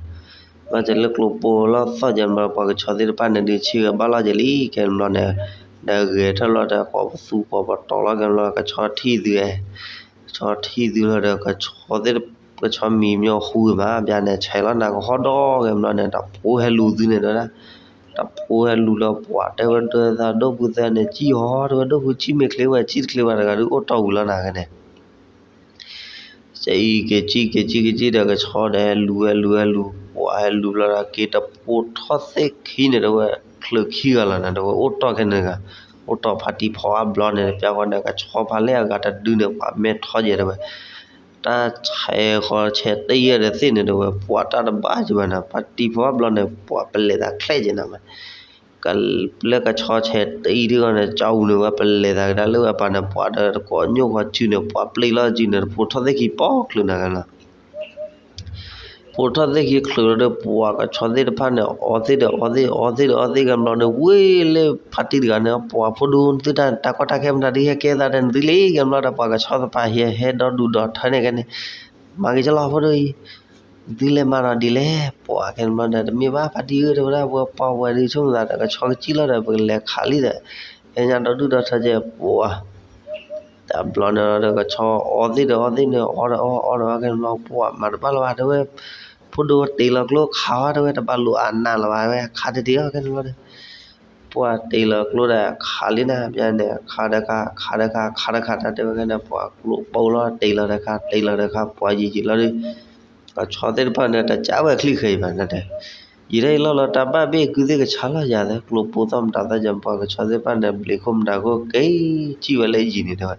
ဘၣ်တဲလၢကျိပိၢ်လီၤသီၣ်ကဲန့ၣ်ဘျီ ပှၤကဆီသ့ၣ်တဖၣ်န့ၣ်ဒုးဆ့ၣ်ဂဲၤဘၣ်လီၤကဲလံ ကဲန့ၣ်ဘျီန့ၣ် ဒီးဂဲၤထၢၣ်လီၤဒီးကိးပသူကိးပတီၤလီၤကဲန့ၣ်ဘျီ ကဆီထံၣ်သု ကဆီထံၣ်သုလီၤဒီး ကဆီမံၤမညီဃူမး ဘၣ်န့ၣ် ဆဲးလီၤနၤကဟီၣ်ဒီးကဲန့ၣ်ဘျီန့ၣ် တၢ်ဖိဟဲလူၤသုန့ၣ်တဲဝဲဒၣ် တၢ်ဖိဟဲလူၤလီၤပှၤတဲဝဲဒၣ်သးဒိၣ်ဖုသၢန့ၣ် စံၣ်ဟီၣ်တဲဝဲဒိၣ်ဖုစံၣ်မ့ၢ်ချ့ဝဲ စံၣ်တချ့ဝဲတဂၤဒုးအိၣ်တီၢ်ဝံၤလီၤနၤကဲန့ၣ် စံၣ်က့ၤစံၣ်က့ၤစံၣ်က့ၤစံၣ်ဒီး ကဆီဒီးဟဲလူၤဟဲလူၤဟဲလူၤ ပှၤဟဲလူၤလီၤဒီး က့ၤတဖိထီၣ်သ့ၣ်ခံန့ၣ်တဲဝဲ ချုးခံဂၤလီၤနၤတဲဝဲ အိၣ်တီၢ်ခဲန့ၣ်တဂၤ အိၣ်တီၢ်ဖါတံၢ်ဖီအါဘျီန့ၣ် ပျၢ်ဃီန့ၣ် ကဆီဖါလဲၢ်အဂၤတဒုန့ၣ် ပှၤမဲာ်ထီၣ်ယဲၢ်တဲဝဲ တၢ်ဆဲးဃီၤဆဲးတယဲၢ်ဒီးသ့ၣ်န့ၣ်တဲဝဲ ပှၤတၢ်တဘၣ်က့ၤဘၣ်နၤ ဖါတံၢ်ဖီအါဘျီန့ၣ် ပှၤပလဲၤသးချဲးက့ၤနၤမး လၢကဆီဆဲးတအံၤဒ်ဂီၢ်န့ၣ် ကၠီအူန့ၣ်ဝဲပလဲၤသးကဒါလၢဝဲပှၤန့ၣ် ပှၤဒီးတကိးညိၣ်ဃီစုန့ၣ် ပှၤပျံၤလီၤစုန့ၣ် တဖိထီၣ်သ့ၣ်ခံပိာ်ချုးနၤကဲလီၤ ဖိထီၣ်သ့ၣ်ခံချုးလီၤဒီး ပှၤကဆီသ့ၣ်တဖၣ်န့ၣ် အီသ့ၣ်ဒီးအီသ့ၣ် အီသ့ၣ်ဒီးအီသ့ၣ်ကဲဘျီန့ၣ် ဝ့ၢ်လၢဖါတံၢ်တဂၤန့ၣ် ပှၤဖိဒိၣ်သုတၢ်တၢ်ကီတၢ်ခဲမတၤဒုးဟဲကဲသးဒီးနသုလံကဲဘျီဒီး ပှၤကဆီသဖၣ်ဟဲဟဲဒီဒူၣ်ဒီထၢန့ၣ်ကဲန့ၣ် မၤက့ၤကလီၤဖိဒိၣ်အံၤ သုလဲၤမၤဒီးဒ်လဲၣ် ပှၤကဲဘျီဒီး တမ့ၢ်ဘၣ်ဖါတံၢ်ဧၢ တဲဝဲဒၣ် ပှၤပှၤဝဲဒုးဆိကမိၣ်သးဒီး ကဆီကစံၣ်လီၤဒီး ပကလဲၤခးလံဒီး ဟဲညါဒီဒူၣ်ဒီထၢကဲပှၤ တဘျီန့ၣ်ဒီး ကဆီအီသ့ၣ်ဒီးအီသ့ၣ်န့ၣ် အီဒီးအီ အီဒီးအီကဲဘျီ ပှၤမၤတဘၣ်လၢၤဘၣ် တဲဝဲ ဖိဒိၣ်တ့ၢ်လီၤကျိခးဝဲ တဲဝဲ တဘၣ်လိာ်အနးလၢၤဘၣ် တဲဝဲ ခးတ့ၢ်တ့ၢ်အီကဲဘျီဒီး ပှၤတ့ၢ်လီၤကျိဒီးခးလံနၤ ပျၢ်န့ၣ် ခးတခါ ခးတခါ ခးတခါတၢ်တဲဝဲကဲန့ၣ် ပှၤကျိပိၢ်လီၤ တ့ၢ်လီၤတခါ တ့ၢ်လီၤတခါ ပှၤယံာ်ယံာ်လီၤဒီး ကဆီသ့ၣ်တဖၣ်န့ၣ် တကးဝဲချံၣ်ဃဲအံၤဘၣ်နၤတဲ ယံာ်ဒၣ်အံၤလီၤလီၤ တၢ်ဘၣ်ဘ့ၣ်ကုသ့ၣ်ကဆါလီၤယၤသဲ ကျိပိၢ်သီၣ်မတၤသီၣ်ယၤ ပှၤကဆီသ့ၣ်တဖၣ်န့ၣ် ဘျံးခိၣ်မတၤခိၣ် က့ၤစံၣ်ဝဲလၢယံၤန့ၣ်တဲဝဲ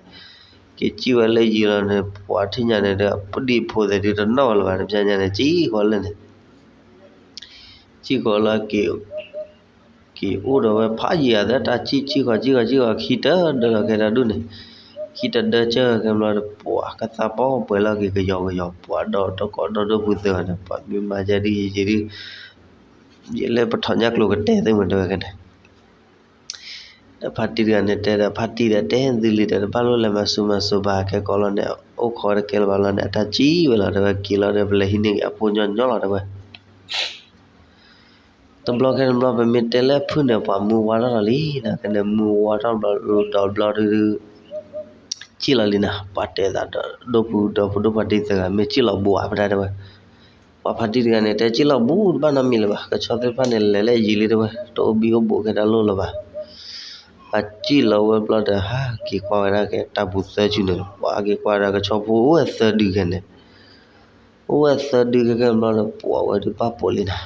က့ၤစံၣ်ဝဲလၢယံၤလီၤန့ၣ် ပှၤထံၣ်ညါန့ၣ်ဒီး ပဒံၣ်ဖိသဲးဒုးတနီၣ်ဝဲလၢၤဘၣ် တပျၢ်ညါန့ၣ် စံၣ်ဃီလၢန့ၣ် စံၣ်ဃီလၢ က့ၤအိၣ်ဒီးဝဲဖးယံာ်အသး တၢ်စံၣ်စံၣ်ဃီစံၣ်ဃီစံၣ်ဃီ ခံတဒၢလီၤကဲတၢ်ဒူၣ်န့ၣ် ခံတဒၢကဲကဲဘျီဒီး ပှၤကသးပီၣ်ပှဲၤလီၤက့ၤကယီကယီ ပှၤဒီးတကိးဒီဒိၣ်ဖုသၢဂၤန့ၣ် ပှၤမ့ၢ်မၤယဲဒ်ယံာ်ယံာ်ဒုး ယလဲၤပထီၣ်ညါကျိၤကတဲာ်သ့ၣ်မးတဲဝဲကဲန့ၣ် ဒီးဖါတံၢ်တဂၤန့ၣ်တဲဒီး ဖါတံၢ်ဒီးတဲသုလံဒီး တဘၣ်လိၣ်လဲၤမၤစၢၤမၤစၢၤဘၣ် ကဲကီးလီၤန့ၣ် အိၣ်ခိးတကဲလၢၤဘၣ်လီၤန့ၣ် အတၢ်စံၣ်ဝဲလီၤ တဲဝဲက့ၤလီၤဒီး ပလဲၤဟံးန့ၢ်က့ၤအဖိညီညီလီၤတဲဝဲ တဘျီခဲန့ၣ်ဘျီ ပမ့ၢ်တဲလၢဖုၣ်န့ၣ် ပှၤမုၢ်ဝါထီၣ်လီၤလံနၤ ကဲန့ၣ်မုၢ်ဝါထီၣ်ဘျီဒီးဘျီဒီး စံၣ်လီၤလံနၤ ပှၤတဲသးဒီး ဒိၣ်ဖုဒီးဖိဒိၣ်ဖါတံၢ်သၢဂၤ မ့ၢ်စံၣ်လီၤဘူးဧါ ဖဲဒၣ်တဲဝဲ ပှၤဖါတံၢ်တဂၤန့ၣ် တဲစံၣ်လီၤဘူးတဘၣ်နီတမံၤလၢၤဘၣ် ကဆီသ့ၣ်တဖၣ်န့ၣ် လဲၤလၢယံၤလံတဲဝဲ တအိၣ်ဘံၣ်အိၣ်ဘူးကဲတၢ်လိၣ်လၢၤဘၣ် ပှၤစံၣ်လီၤဝဲဘျီဒီး ဟးက့ၤကွၢ်ဝဲဒၣ်က့ၤ တၢ်ပူၤသၢဆူန့ၣ် ပှၤက့ၤကွၢ်ဒီးကဆီဖိအိၣ်ဝဲသၢဒုခဲန့ၣ် အိၣ်ဝဲသၢဒုခဲခဲဘျီဒီး ပှၤဝဲဒုးဘၣ်ပိာ်လံနၤ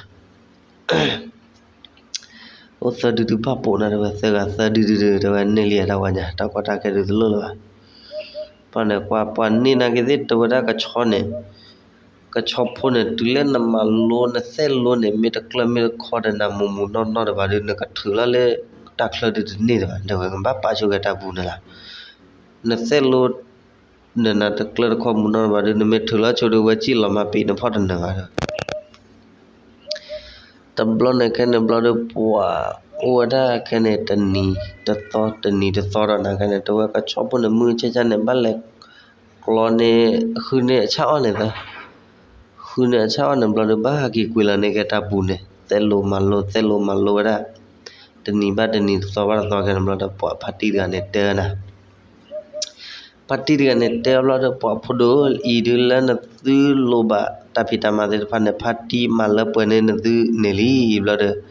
အိၣ်သၢဒုဒုးဘၣ်ပိာ်နၤတဲဝဲ သၢဂၤသၢဒုဒုဒုး တဲဝဲန့ၢ်လံအတၢ်ဝါညါ တၢ်ကီတၢ်ခဲဒုးတလိၣ်လၢၤဘၣ် ပှၤန့ၣ်ကွၢ် ပှၤန့ၢ်နာ်က့သ့ၣ် တဲဝဲဒၣ်ကဆီန့ၣ်, ကဆီဖိန့ၣ် တုၤလၢနမၤလိနသဲလိန့ၣ် မ့ၢ်တကျၢၢ်မ့ၢ်တခီဒီး နမူးမူးနီၢ်နီၢ်တဘၣ်ဒီး နကထုးလီၤလၢတၢ်ချၢဒုးတန့ၢ်တဘၣ် တဲဝဲ နဘၣ်ပာ်ဆိက့ၤတၢ်ပူၤန့ၣ်လီၤ. နသဲလိ နနၤတကျၢၢ်တခီမူးနီၢ်တဘၣ်ဒီး နမ့ၢ်ထုးလီၤဆိဒီး ဝဲစံၣ်လီၤမၤပံာ်နဖီၣ်တနၢၤဘၣ် တဘျီန့ၣ်ခဲန့ၣ်ဘျီဒီး ပှၤအိၣ်ဝဲဒၣ်ခဲန့ၣ် တနံၤတသီ တနံၤတသီဒီးနၤခဲန့ၣ် တဲဝဲကဆီဖိန့ၣ် မုၢ်ဆ့ၣ်ဆ့ၣ်န့ၣ် ဘၣ်လဲၤကျီန့ၢ် ဃုန့ၢ်အဆၣ်အီၣ်န့ၣ်သၢ ဃုန့ၢ်အဆၣ်အီၣ်န့ၣ်ဘျီဒီး ဘၣ်ဟဲက့ၤကွံာ်လီၤန့ၢ်က့ၤတၢ်ပူၤန့ၣ် သဲလိမၤလိ သဲလိမၤလိဝဲဒၣ် တနံၤဘၣ်တနံၤ တသီဘၣ်တသီခဲန့ၣ်ဘျီဒီး ပှၤဖါတံၢ်တဂၤန့ၣ်တဲနၤ ဖါတံၢ်တဂၤန့ၣ်တဲအီၤဘျီဒီး ပှၤဖိဒိၣ်ဧၢ အံၤဒုးလၢနသုလိၣ်ဘၣ်တၢ်ဖံးတၢ်မၤသ့ၣ်တဖၣ်န့ၣ် ဖါတံၢ်မၤလၢပှဲၤန့ၢ်နသုန့ၣ်လံဘျီဒီး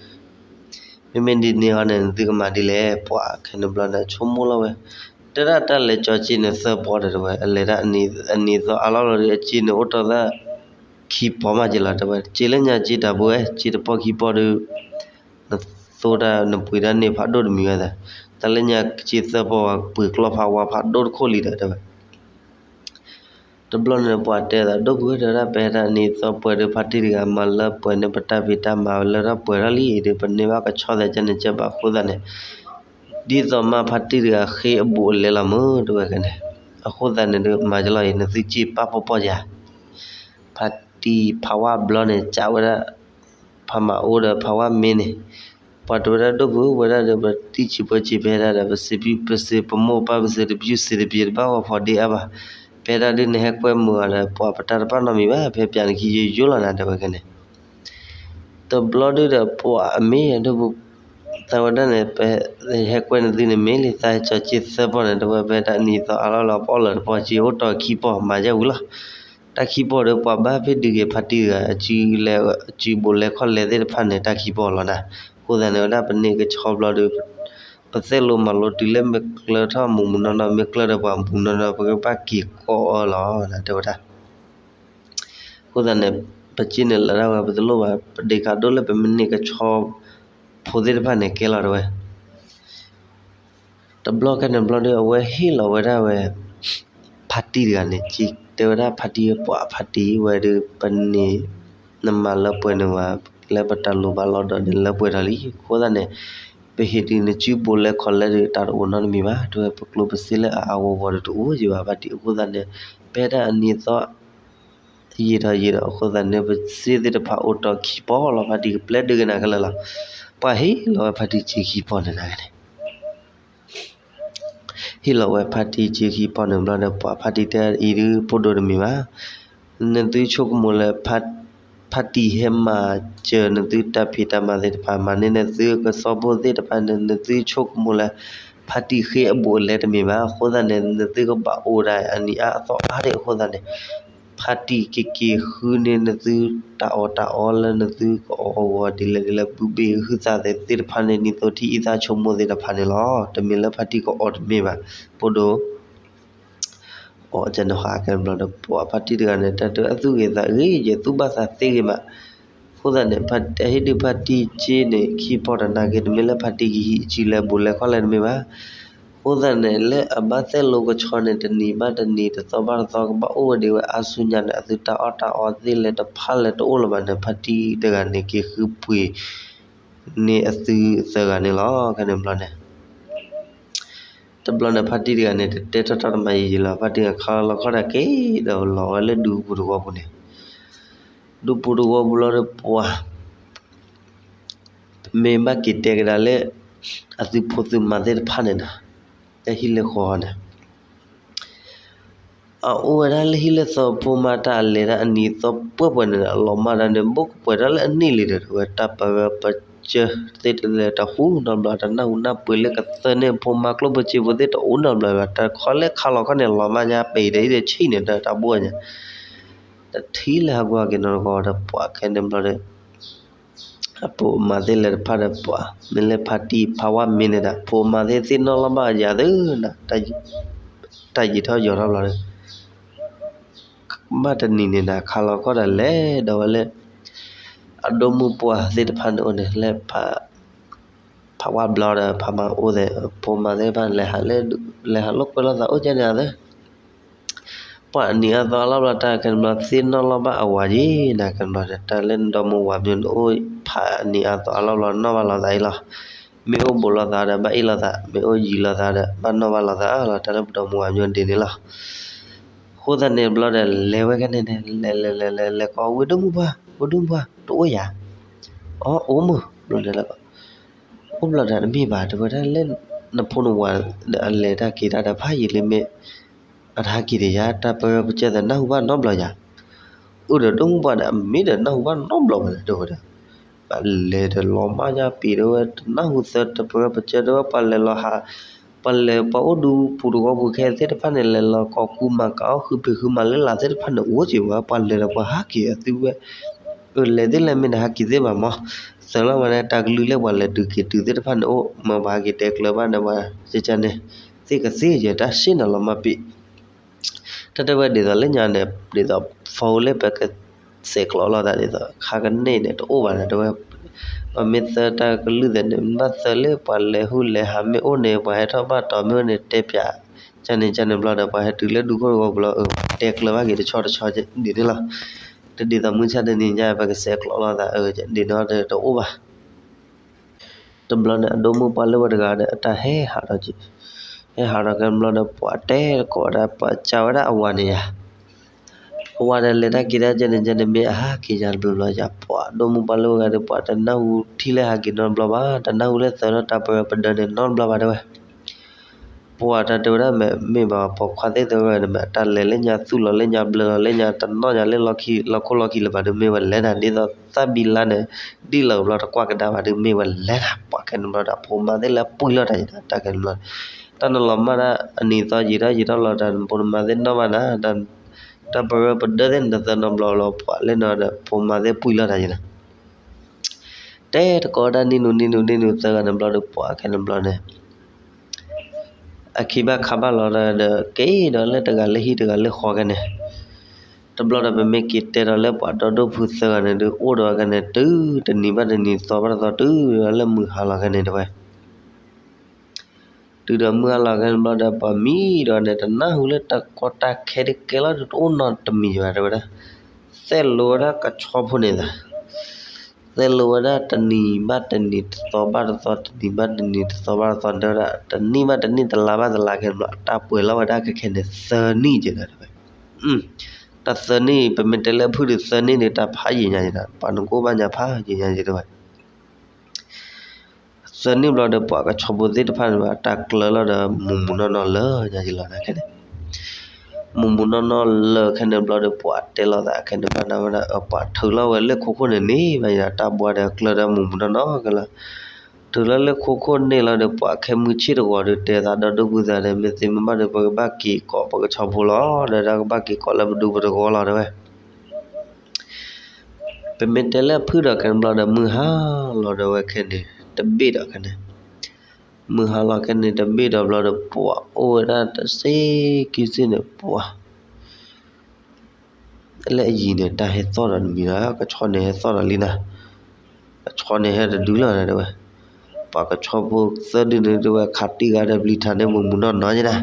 မ့မ့ၢ်ဒ်န့ၣ်ဟီန့ၣ် နသုကမၤဒ်လဲၣ် ပှၤခဲန့ၣ်ဘျီန့ၣ် ဆိကမိၣ်လီၤဝဲ တဲဒၣ်တၢ်လဲၤကၠီက့ၤနသၢပီဒီးတဲဝဲ အလဲၤဒၣ်အနံၤသီအါလီၢ်လီၤဒီး အက့ၤန့ၣ်အိၣ်တီၢ်သၣ် ခံပီမးက့ၤလီၤ တဲဝဲ က့ၤလၢညါက့ၤတၢ်ဘိဝဲ က့ၤတပီၢ်ခံပီဒီး နသိတၢ်နပှ့ၤတၢ်န့ၢ်ဖးဒိၣ်တမံၤဝဲသၢ တၢ်လၢညါက့ၤသၢပီဝဲ ပှ့ၤကျီၢ်ဖးဝါဖးဒိၣ်တခိၣ်လံဒီးတဲဝဲ တဘျီန့ၣ်ပှၤတဲသး ဒိၣ်ဘုၣ်ဝဲတဲဝဲဒၣ် ပဟဲဒၣ်အနံၤသီပှဲၤဒီးဖါတံၢ်တဂၤ မၤလၢပှဲၤန့ၢ်ပတၢ်ဖံးတၢ်မၤဝဲလၢထီၣ်ပှဲၤထီၣ်လံဒီး ပန့ၢ်ဘၣ်ကဆီသဲးကန့ၣ်ကဲဘၣ်အဃိသတးန့ၣ် ဒ်သိးမးဖါတံၢ်တဂၤဃ့အဘူးအလဲလီၤမ့ၢ်တဲဝဲကန့ၣ် အဃိသတးန့ၣ်ဒီး မၤကလီၤအံၤ နသုက့ၤပာ်ဖှိၣ်ဖှိၣ်ယၤ ဖါတံၢ်ဖးဝါဘျီန့ၣ် ကးဝဲဒၣ် ဖးမၤအိၣ်ဒီးဖးဝါမ့ၢ်န့ၣ် ပှၤတဲဝဲဒၣ်ဒိၣ်ဘုၣ်ဝဲဒၣ်ဒီး ပတံၢ်ဆံးပှဲၤဆံး ပဟဲဒၣ်ဒီး ပစံးပစံး ပမိၢ်ပၢ်ပစံးတပျုၢ်စံးတပျ့ၤ တဘၣ်ဂီၤဖီဒ့အါဘၣ် ပဟဲဒၣ်ဒုးနဟဲကွဲမုာ်အီၤဒီး ပှၤပတၢ်တပာ်နီတမံၤဘၣ် ဖဲပၠးနခံယိယိလီၤနၤတဲဝဲကန့ၣ် တဘျီဒုးဒီးပှၤအမ့ၢ်ဒိၣ်ဘုၣ် သးဝဲဒၣ်န့ၣ် ပဟဲကွဲနသုန့ၣ်မ့ၢ်လံ သးဟဲကၠီက့ၤသၢပီန့ၣ် တဲဝဲ ပဟဲဒၣ်အနံၤသီအါလီၢ်လီၤ ပအီၣ်လၢၤတပီၢ်က့ၤအိၣ်တီၢ်ခံပီ မၤယဲၢ်ဝံၤလီၤ တၢ်ခံပီဒီး ပှၤဘၣ်ဖ့ၣ်ဒုးက့ၤဖါတံၢ်တဂၤ အစုဘိးလဲခီၣ်လဲသ့ၣ်တဖၣ်န့ၣ် တၢ်ခံပီလီၤနၤ အဃိသတးန့ၣ်ဝဲဒၣ် ပန့ၢ်ကဆီဘျီဒီး ပသဲလိမၤလိတုၤလၢမ့ၢ်ကျၢၢ်ထီၣ်မူးမူးနီၢ်နီၢ် မ့ၢ်ကျၢၢ်ဒီးပှၤမူးနီၢ်နီၢ် ပကဘၣ်က့ၤကိးအီၤလီၤ တဲဝဲဒၣ် အဃိသတးန့ၣ် ပက့န့ၣ်လၢဒၣ်ဝဲ ပတလိၣ်ဘၣ် ပဒ့ခးဒိၣ်လၢပမ့ၢ်န့ၢ်ကဆီဖိသ့ၣ်တဖၣ်န့ၣ်ကဲလီၤတဲဝဲ တဘျီခဲန့ၣ်ဘျီဒီး အဝဲဟ့ၣ်လီၤဝဲဒၣ်ဝဲ ဖါတံၢ်တဂၤန့ၣ် တဲဝဲဒၣ်ဖါတံၢ် ပှၤဖါတံၢ်ဝဲဒီး ပန့ၢ် နမၤလၢပှဲၤန့ၢ်ဝဲ လၢပတၢ်လိၣ်ဘၣ်လီၤဒီးန့ၣ် လၢပှဲၤထီၣ်လံ အဃိသတးန့ၣ် ပဟ့ၣ်ဒုးနစုဘိးလဲခီၣ်လဲဒီး တၢ်တအိၣ်နီတမံၤဘၣ် တဲဝဲ ပကျိၣ်ပစ့လၢအအါဂီၢ်ဂီၢ်ဒီးတအိၣ်ယံၤဘၣ် ဖါတံၢ် အဃိသတးန့ၣ် ပဟဲဒၣ်အနံၤသီ ယံာ်ထီၣ်ယံာ်ဒီး အဃိသတးန့ၣ် ပစ့သ့ၣ်တဖၣ်အိၣ်တီၢ်ခံပီလီၤ ဖါတံၢ်ကပျဲဒုးကနၤခဲလၢာ်လီၤ ပှၤဟ့ၣ်လီၤဝဲဖါတံၢ်စ့ခံပီန့ၣ်နၤန့ၣ် ဟ့ၣ်လီၤဝဲဖါတံၢ်စ့ခံပီန့ၣ်ဘျီဒီး ပှၤဖါတံၢ်တဲအံၤဒုး ဖိဒိၣ်တမံၤဘၣ်, နသုဆိကမိၣ်လၢ ဖါတံၢ်ဟဲမၤစၢၤနသုတၢ်ဖံးတၢ်မၤသ့ၣ်တဖၣ် မၤန့ၢ်နသုကစီၣ်ဖိသ့ၣ်တဖၣ်န့ၣ် နသုဆိကမိၣ်လၢ ဖါတံၢ်ဃ့အဘူးအလဲတမ့ၢ်ဘၣ်. အဃိသတးန့ၣ် နသုကဘၣ်အိၣ်ဒၣ်အနံၤအါအသီအါဒံးအဃိသတးန့ၣ် ဖါတံၢ်ကက့ၤဃုန့ၢ်နသုတၢ်အီၣ်တၢ်အီလၢနသုကအီၣ်အဂီၢ်ဒ်လဲၣ်ဒ်လဲၣ် ဘုဘ့ၣ်ဟုသးသ့ၣ်တဖၣ်န့ၣ် နံၣ်သိထံအံသးဆိကမိၣ်သ့ၣ်တဖၣ်န့ၣ်လီၤ. တမ့ၢ်လၢဖါတံၢ်ကအီၣ်တမ့ၢ်ဘၣ်. ဖိဒိၣ် အီၣ်ကဲန့ၣ်ဟးကဲန့ၣ်ဘျီဒီး ပှၤဖါတံၢ်တဂၤန့ၣ် တၢ်ဒုးအသူၣ်ဂ့ၤသးဂ့ၤ ယသူၣ်ဘၣ်သးသ့ဂ့ၤမး. အဃိသတးန့ၣ် ဟ့ၣ်ဒုးဖါတံၢ်စ့န့ၣ် ခံပီတနာ်က့ တမ့ၢ်လၢဖါတံၢ်ကဟံးစုလဲဘူးလဲခီလဲတမ့ၢ်ဘၣ်. အဃိသတးန့ၣ် လၢအဘၣ်သဲလိကဆီန့ၣ် တနံၤဘၣ်တနံၤ တသီဘၣ်တသီ ကဘၣ်အိၣ်ဝဲဒံးဝဲအါဆူညါန့ၣ် အသုတၢ်အီၣ်တၢ်အီသ့ၣ်လဲၤတဖၣ်လဲၤတအိၣ်လၢၤဘၣ်န့ၣ် ဖါတံၢ်တဂၤန့ၣ် က့ၤဃုပှ့ၤန့ၢ်အသုသၢဂၤန့ၣ်လီၤ. ခဲန့ၣ်ဘျီန့ၣ် တဘျီန့ၣ် ဖါတံၢ်တဂၤန့ၣ် တတဲထီၣ်တၢ်တမၤယံာ်ယံာ်လီၤ. ဖါတံၢ်တဂၤခါလီၤခီၣ်တၢ်က့ၤဒီးလီၤဝဲလၢဒူပူၤတဝီပူၤန့ၣ် ဒူပူၤတဝီပူၤလီၤဒီးပှၤ မ့ၢ်ဘၣ်က့ၤတဲကဒါလၢ အသုဖိသုမါသ့ၣ်တဖၣ်န့ၣ်ဒီး တၢ်ဟံၣ်လၢဃီန့ၣ် အအိၣ်ဝဲဒၣ်လၢဟံၣ်လၢသီ ဖိမါတၢ်အလဲၤတၢ်အနံၤသီပှဲၤပှဲၤန့ၣ်ဒီး အလီၤမၢ်ဒၣ်န့ၣ် ဘူးကပှဲၤတၢ်လၢအနံၣ်လံဒီး တဝဲတၢ်ပၢဝဲပစၢၤသ့ၣ်တလဲၤတဟူနီတဘျီ တနၢ်ဟူနၢ်ပှ့ၤလၢကသၢန့ၣ် ဖိမါကျိၣ်ဖိစ့ဖိသ့ၣ်တအိၣ်နီတဘျီဘၣ်. တခီလၢခါလီၤခီၣ်န့ၣ် လီၤမၢ်ညါပအံၤဒီးအံၤဒီးဆံၣ်န့ၣ်ဒီးတၢ်ဘိညါ တထံၣ်လၢဟးဂူာ်ဟဲက့ၤနီတဂီၤဒီး ပှၤခဲန့ၣ်ဘျီဒီး အဖိအမါသ့ၣ်လဲၤတဖၣ်ဒီးပှၤ မ့ၢ်လၢဖါတံၢ်ဖးဝါမ့ၢ်န့ၣ်ဒီး ဖိမါသ့ၣ်သ့ၣ်နီၣ်လီၤဘၣ်ယၤသုနၤ တၢ်ယံာ်ထီၣ်ယိာ်ထီၣ်ဘျီဒီး ဘၣ်တနံၤန့ၣ်ဒီး ခါလီၤခီၣ်ဒီးလဲၤဒီးဝဲလၢ အဒိၣ်မုၣ်ပှၢ်သ့ၣ်တဖၣ်န့ၣ်အိၣ်န့ၣ် လၢ ဖးဝါဘျီဒီး ဖးမၤအိၣ်သ့ၣ် ဖိမါသ့ၣ်တဖၣ် လဲၤဟးလိာ်ကွဲလိာ်သးအိၣ်ကဲန့ၣ်သၢ ပှၤအနံၤအါသီအလီၢ်ဘျီ တၢ်ကဲန့ၣ်ဘျီ သ့ၣ်နီၣ်လီၤဘၣ်အဝၤယ့ၤ နၤကဲန့ၣ်ဘျီဒီး တၢ်လၢနဒီမါဝၤမၠိန့ၣ် အိၣ်ဖးအနံၤအါသီအလီၢ်ဘျီ နီၣ်ဘၣ်လိာ်သးအံၤလီၤ. မ့ၢ်အိၣ်ဘူးလိာ်သးဒီး ဘၣ်အ့ၣ်လိာ်သး, မ့ၢ်အိၣ်ယံၤလိာ်သးဒီး ဘၣ်နီၣ်ဘၣ်လိာ်သးလီၤ. တၢ်လၢပဒီမါဝၤမၠိဒ်န့ၣ်လီၤ. အဃိသတးန့ၣ်ဘျီဒီး လဲၤဝဲကဲန့ၣ်န့ၣ် လဲၤလဲၤလဲၤလဲၤလဲၤကိး ဝ့ၢ်ဒိၣ်မုၣ်ပှၢ်, ဝ့ၢ်ဒိၣ်မုၣ်ပှၢ် တအိၣ်ယၤ, အီ အိၣ်မုၢ်ဘျီဒီး အိၣ်ဘျီဒီး တမ့ၢ်ဘၣ် တဲဝဲဒၣ်လၢ နဖိနဝၤဒီး အလဲၤတၢ်က့ၤတၢ်ဒီး ဖးယံာ်လံမ့ၢ် အတဟးက့ၤဒီးယၤ တၢ်ပရၢပကျဲသး နၢ်ဟူဘၣ်နီတဘျီယၤ, အိၣ်ဒီးဒိၣ်မုၣ်ပှၢ်ဒီး အမ့ၢ်ဒီးနၢ်ဟူဘၣ်နီတဘျီဘၣ်လဲၣ် တဲဝဲဒၣ်. ပှၤလဲၤဒီးလီၤမၢ်ညါပ့ၤ တဲဝဲ တနၢ်ဟူသၢ တၢ်ပရၢပကျဲ တဲဝဲ ပှၤလဲၤလီၤဟး ပှၤလဲၤပှၤအိၣ်ဒူပူၤတဝီပူၤခဲသ့ၣ်တဖၣ်န့ၣ် လဲၤလီၤကိးဃုမၤကးအီၣ် ဃုပ့ၤဃုမၤလၢလာ်သ့ၣ်တဖၣ်န့ၣ် အိၣ်က့ၤဝဲ ပှၤလဲၤဒီးပှၤဟးက့ၤအသုဝဲ လဲၤသ့ၣ်လဲၣ်မ့ၢ်တဟးက့ၤသ့ၣ်ဘၣ်မး, သၢလီၤဝဲဒၣ် တၢ်ကလုၢ်လၢပှၤလဲၤတုၤက့ၤတုၤသ့ၣ်တဖၣ်န့ၣ်အိၣ် မ့ၢ်ပှၤဟးက့ၤတဲကျၢၤဘၣ်န့ၣ် ပှၤကကန့ၣ် သ့ၣ်ကသ့ၣ်ယဲၤ တၢ်ရှ့ၣ်နီၤလီၤမၢ်ပ့ၤ တၢ်တဲဝဲဒ်သိးလၢညါန့ၣ် ဒ်သိး phone လၢပကဆဲးကျိးလိာ်သးဒ်သိး ခါကန့ၢ်န့ၣ် တအိၣ်ဘၣ်န့ၣ် တဲဝဲ, ပမ့ၢ်သၢတၢ်ကလုၢ်သ့ၣ်န့ၣ် ဘၣ်သၢလၢပှၤလဲၤဟူးလဲၤဟးမ့ၢ်အိၣ်န့ၣ် ပှၤဟဲထီၣ်ဘၣ်တီၤမ့ၢ်အိၣ်န့ၣ် တဲပၠး ကန့ၣ်ကန့ၣ်ဘျီဒီး ပှၤဟဲတုၤလၢဒူခိၣ်တဝီပူၤလီၤ တဲကျၢၤဘၣ်က့ၤတဆီတဆီဒ်န့ၣ်လီၤ. တဒ်သိးမုၢ်ဆါတနံၤညါ ပကဆဲးကျိးလိာ်သး ဒ်န့ၣ်ဒီးတအိၣ်ဘၣ် တဘျီန့ၣ် အဒိၣ်မုၣ်ပှၢ်လၢဝဲတဂၤဒီး အတၢ်ဟဲဟးထီၣ်က့ၤ, ဟဲဟးထီၣ်ကဲဘျီဒီး ပှၤတဲတကိးဝဲဒၣ် ပှၤစံးဝဲဒၣ်အဝၤန့ၣ်ယၤ, အဝၤဒီးလဲၤတၢ်က့ၤတၢ်ကဲန့ၣ်ကန့ၣ် မ့ၢ်အဟးက့ၤယၤတဘျီဘျီယၤ ပှၤဒိၣ်မုၣ်ပှၢ်လၢဝဲဂၤဒီး ပှၤတနၢ်ဟူထံၣ်လၢဟးက့ၤနီတဘျီဘၣ်, တနၢ်ဟူလၢသၢဒီးတၢ်ပရၢပဒၢန့ၣ်နီတဘျီဘၣ်တဲဝဲ ပှၤတၢ်တဲဝဲဒၣ်မ့ၢ် မ့ၢ်ဘၣ်ပိာ်ခွါသ့ၣ်တဲဝဲဒၣ်မ့ၢ် အတၢ်လဲၤလၢညါသူၣ်လီၤလၢညါဘျၢလီၤလၢညါ တနီၣ်ညါလၢလီၢ်ခံလီၢ်ခိၣ်လီၢ်ခံလၢၤဘၣ်ဒီး မ့ၢ်ဝဲလဲၤနၤ ဒ်သိးသၣ်ဘံလါန့ၣ် ဒ်လီၤကဘျီတကွၢ်ကဒါဘၣ်ဒီး မ့ၢ်ဝဲလဲၤနၤ ပှၤကဲန့ၣ်ဘျီဒီး ဖိမါသ့ၣ်လၢပှံၢ်လီၤတၢ်ယတၢ်ကဲန့ၣ်ဘျီ တၢ်နလီၤမၢ်ဒၣ်အနံၤသီယံာ်ထီၣ်ယံာ်ထီၣ်လီၤတၢ် နဖိနမါသ့ၣ်နီၣ်ဘၣ်နၤ တၢ်ပရၢပဒၢသ့ၣ်န့ၣ် တသၢနီတဘျီလီၤ ပှၤလၢနီၤဒီး ဖိမါသ့ၣ်ပှံၢ်လီၤတၢ်ယန့ၣ် တဲတကိးဒၣ်နံၣ်နူနံၣ်နူနံၣ်နူသၢဂၤန့ၣ်ဘျီဒီး ပှၤကဲန့ၣ်ဘျီန့ၣ် အခံဘၣ်ခါဘၣ်လီၤဒီး က့ၤဒီးလၢတဂၤလၢဟံၣ်တဂၤလၢဃီကဲန့ၣ်, တဘျီဒီးပမ့ၢ်က့ၤတဲဒီးလၢပှၤဒီဒိၣ်ဖုသၢဂၤန့ၣ်ဒီး အိၣ်ဒီးကဲန့ၣ် တုၤတနံၤဘၣ်တနံၤ သီဘၣ်တသီ တုၤလၢမုၢ်ဟါလီၤကဲန့ၣ်တဲဝဲ တုၤဒီးမုၢ်ဟါလီၤကဲန့ၣ်ဘျီဒီး ပှၤမံဒီးန့ၣ် တနၢ်ဟူလၢတၢ်ကီတၢ်ခဲတကဲလီၤ တအိၣ်နီတမံၤဘၣ်တဲဝဲဒၣ်, သဲလိာ်ဝဲဒၣ်ကဆီဖိန့ၣ်သး သဲလိာ်ဝဲဒၣ်တနံၤဘၣ်တနံၤ တသီဘၣ်တသီ တနံၤဘၣ်တနံၤတသီဘၣ်တသီ တဲဝဲဒၣ် တနံၣ်ဘၣ်တနံၣ်တလါဘၣ်တလါကဲန့ၣ်ဘျီ အတၢ်ပှဲၤလီၤဝဲဒၣ်ခဲခဲန့ၣ် သၢနံၣ်ကဲန့ၣ်တဲဝဲ, တၢ်သၢနံၣ် ပမ့ၢ်တဲလၢဖုၣ်ဒီးသၢနံၣ်ဒီး တၢ်ဖးယံာ်ညါယံာ်နၤ ပှၤနကိၢ်ဘၣ်ညါဖးယံာ်ညါယံာ်တဲဝဲ သၢနံၣ်ဘျီဒီး ပှၤကဆီဖိသ့ၣ်တဖၣ်န့ၣ် အတၢ်ကျၢၤလီၤဒီး မူးမူးနီၢ်နီၢ်လၢညါယံာ်လီၤနၤခဲန့ၣ်, မူးမူးနီၢ်နီၢ်လၢခဲန့ၣ်ဘျီဒီး ပှၤတဲလိာ်သးခဲန့ၣ်ဘၣ်နၤဝဲဒၣ် ပှၤထုးလီၤဝဲလၢခိခိၣ်န့ၣ်န့ၣ် ဘၣ်ယၤတၢ်ဘှါဒီးကျၢၤဒီးမူးမူးနီၢ်နီၢ်ကလီၤ, ထုးလီၤလၢခိခိၣ်န့ၣ်လီၤဒီး ပှၤခဲမုၢ်ဆ့ၣ်တဂီၤဒီး တဲသးဒီဒိၣ်ပုၢ်သၢဒီး မ့ၢ်သ့မ့ၢ်ဘၣ်ဒီး ပကဘၣ်က့ၤကိးပကဆီဖိလီၤ ဒီးတၢ်ကဘၣ်က့ၤကိးလၢပဒူပတဂီၤလီၤတဲဝဲ ပမ့ၢ်တဲလၢဖုၣ်ဒီးခဲန့ၣ်ဘျီဒီး မုၢ်ဟါလီၤဒီးဝဲခဲန့ၣ် တဘ့ၣ်ဒီးခဲန့ၣ်, မုၢ်ဟါလီၤခဲန့ၣ်တဘ့ၣ်ဒီးဘျီဒီး ပှၤအိၣ်ဝဲဒၣ်တစ့ခံစ့န့ၣ် ပှၤ လၢအယံၤန့ၣ် တၢ်ဟဲသီၣ်ဒီးတမံၤလီၤ ကဆီန့ၣ်ဟဲသီၣ်ဒီးလံနၤ, ကဆီန့ၣ်ဟဲတဒုလီၤတဲဝဲ, ပှၤကဆီဖိသၢဒုန့ၣ်တဲဝဲ ခးတံၢ်ဂၤဒီးပျံၤထးန့ၣ် မူးမူးနီၢ်နီၢ်ယဲဒၣ်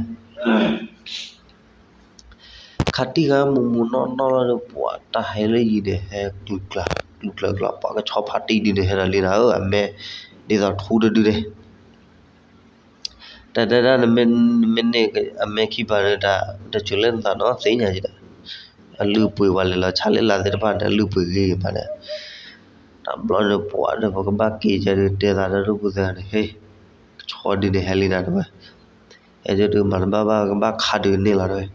ခးတံၢ်ဂၤမူးမူးနီၢ်နီၢ်လီၤဒီး ပှၤတၢ်ဟဲလၢယံၤန့ၣ် ဟဲကျူၤကျၢၤ ကျူၤကျၢၤကျၢၤ ပှၤကဆီဖးတံၢ်ဒုန့ၣ် ဟဲဒီးလံနၤဧၢ အမဲာ် ဒ်သိးထူတဒုန့ၣ် တၢ်တဲဒၣ်နမ့ၢ်န့ၢ်အမဲာ်ခံပၤန့ၣ် တၢ်တစိၤလၢနသးနီသ့ၣ်ညါယဲဒၣ် အလုၢ်အပှ့ၤပှၤလဲၤလီၤဆါလၢလာ်သ့ၣ်တဖၣ်န့ၣ် အလုၢ်အပှ့ၤဂ့ၤဂ့ၤမးဒီး တဘျီန့ၣ်ပှၤဒီး ပကဘၣ်က့ၤကဲဒီး တဲသးဒီဒိၣ်ပုၢ်သၢဂၤန့ၣ် ဟ့ၣ် ကဆီဒုန့ၣ်ဟဲလံနၤတဲဝဲ, အဲၣ်ဒိးဒုးမၤတဘၣ်ဘၣ် ကဘၣ်ခးဒုးန့ၢ်လီၤတဲဝဲ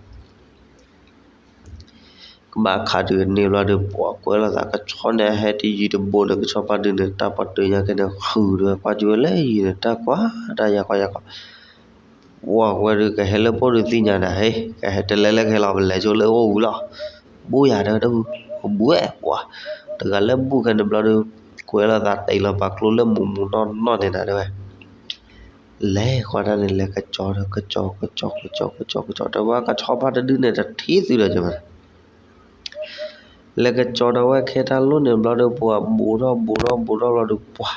ကဘၣ်ခးဒုးန့ၢ်ဘျီဒီး ပှၤကွဲးလိာ်သး ကဆီန့ၣ်ဟဲတယံၤတဘိန့ၣ် ကဆီဖးဒုန့ၣ် တၢ်ပတုာ်ညါကဲန့ၣ် ဃုာ်ဒီးကွၢ်ကၠူဝဲလၢယံၤန့ၣ် တၢ်ကွၢ်တၢ်ယၤကွၢ်ယၤကွၢ် ဝဲဒီးကဟဲလၢပိၢ်ဒုးသ့ၣ်ညါနၤ ဟ့ၣ် ကဟဲတလဲၤလၢကဟဲလီၤ ပလဲၤဆိလၢအိၣ်ဝံၤလီၤ ဘူးယၤတဲဝဲတၢ်ဟူ ကဘူးဝဲပှၤ တဂၤလၢဘူးခဲန့ၣ်ဘျီဒီး ကွဲးလိာ်သးတ့ၢ်လီၤပာ်ကျိလၢမူးမူးနီၢ်နီၢ်န့ၣ်နၤတဲဝဲ လဲၤဃီတၢ်န့ၣ် လဲၤကကၠီဒီးကကၠီ ကကၠီ ကကၠီ ကကၠီ ကကၠီ တဲဝဲကဆီဖးတဒုန့ၣ် တထံၣ်သုဒီးကမၤ လဲၤကကၠီဒီးဝဲခဲတၢ်လိၣ်န့ၣ်ဘျီဒီး ပှၤဘူးထီၣ်ဘူးထီၣ်ဘူးထီၣ်ဘျီဒီး ပှၤ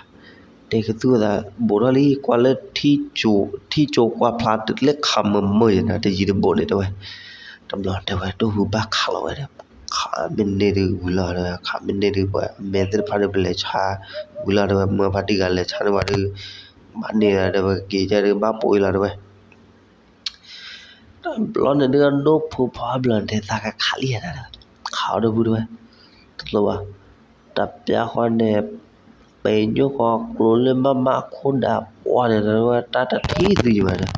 တဲကသူၣ်သး ဘူးထီၣ်လံ ကွၢ်လၢ ထံၣ်ကၠိကွၢ်ဖျါတုၤလၢခးမုာ်မုာ်ယဲနၤ တယံၤတဘိန့ၣ်တဲဝဲ တဘျီတဲဝဲဒိၣ်ဖုဘၣ်ခးလီၤဝဲဒီး, ခးမ့ၢ်န့ၢ်ဒုးဝံၤလီၤတဲဝဲ, ခးမ့ၢ်န့ၢ်ဒုးပှၤအမဲာ်သ့ၣ်တဖၣ်ဒီးပလဲၤဆါဝံၤလီၤတဲဝဲ, မ့ၢ်ဖါတံၢ်တဂၤလဲၤဆါန့ၢ်ဝဲဒုး, ဘၣ်န့ၢ်ဒီးတဲဝဲက့ၤကဒီးဘၣ်ပိာ်အံၤလီၤတဲဝဲ တဘျီန့ၣ်ဒုး ဒိၣ်ဖုဖီဘျီန့ၣ် သးကခးလံဧါ, ခးအီၤဒိၣ်ဖုတဲဝဲ, တလိၣ်ဘၣ်, တပျၢ်ဃီန့ၣ်, ပညိၣ်ဃီကျိလၢမးမးခိၣ်ဒးပှၢ်န့ၣ်တဲဝဲ တၢ်တထံၣ်သုယဘၣ်ဒီး,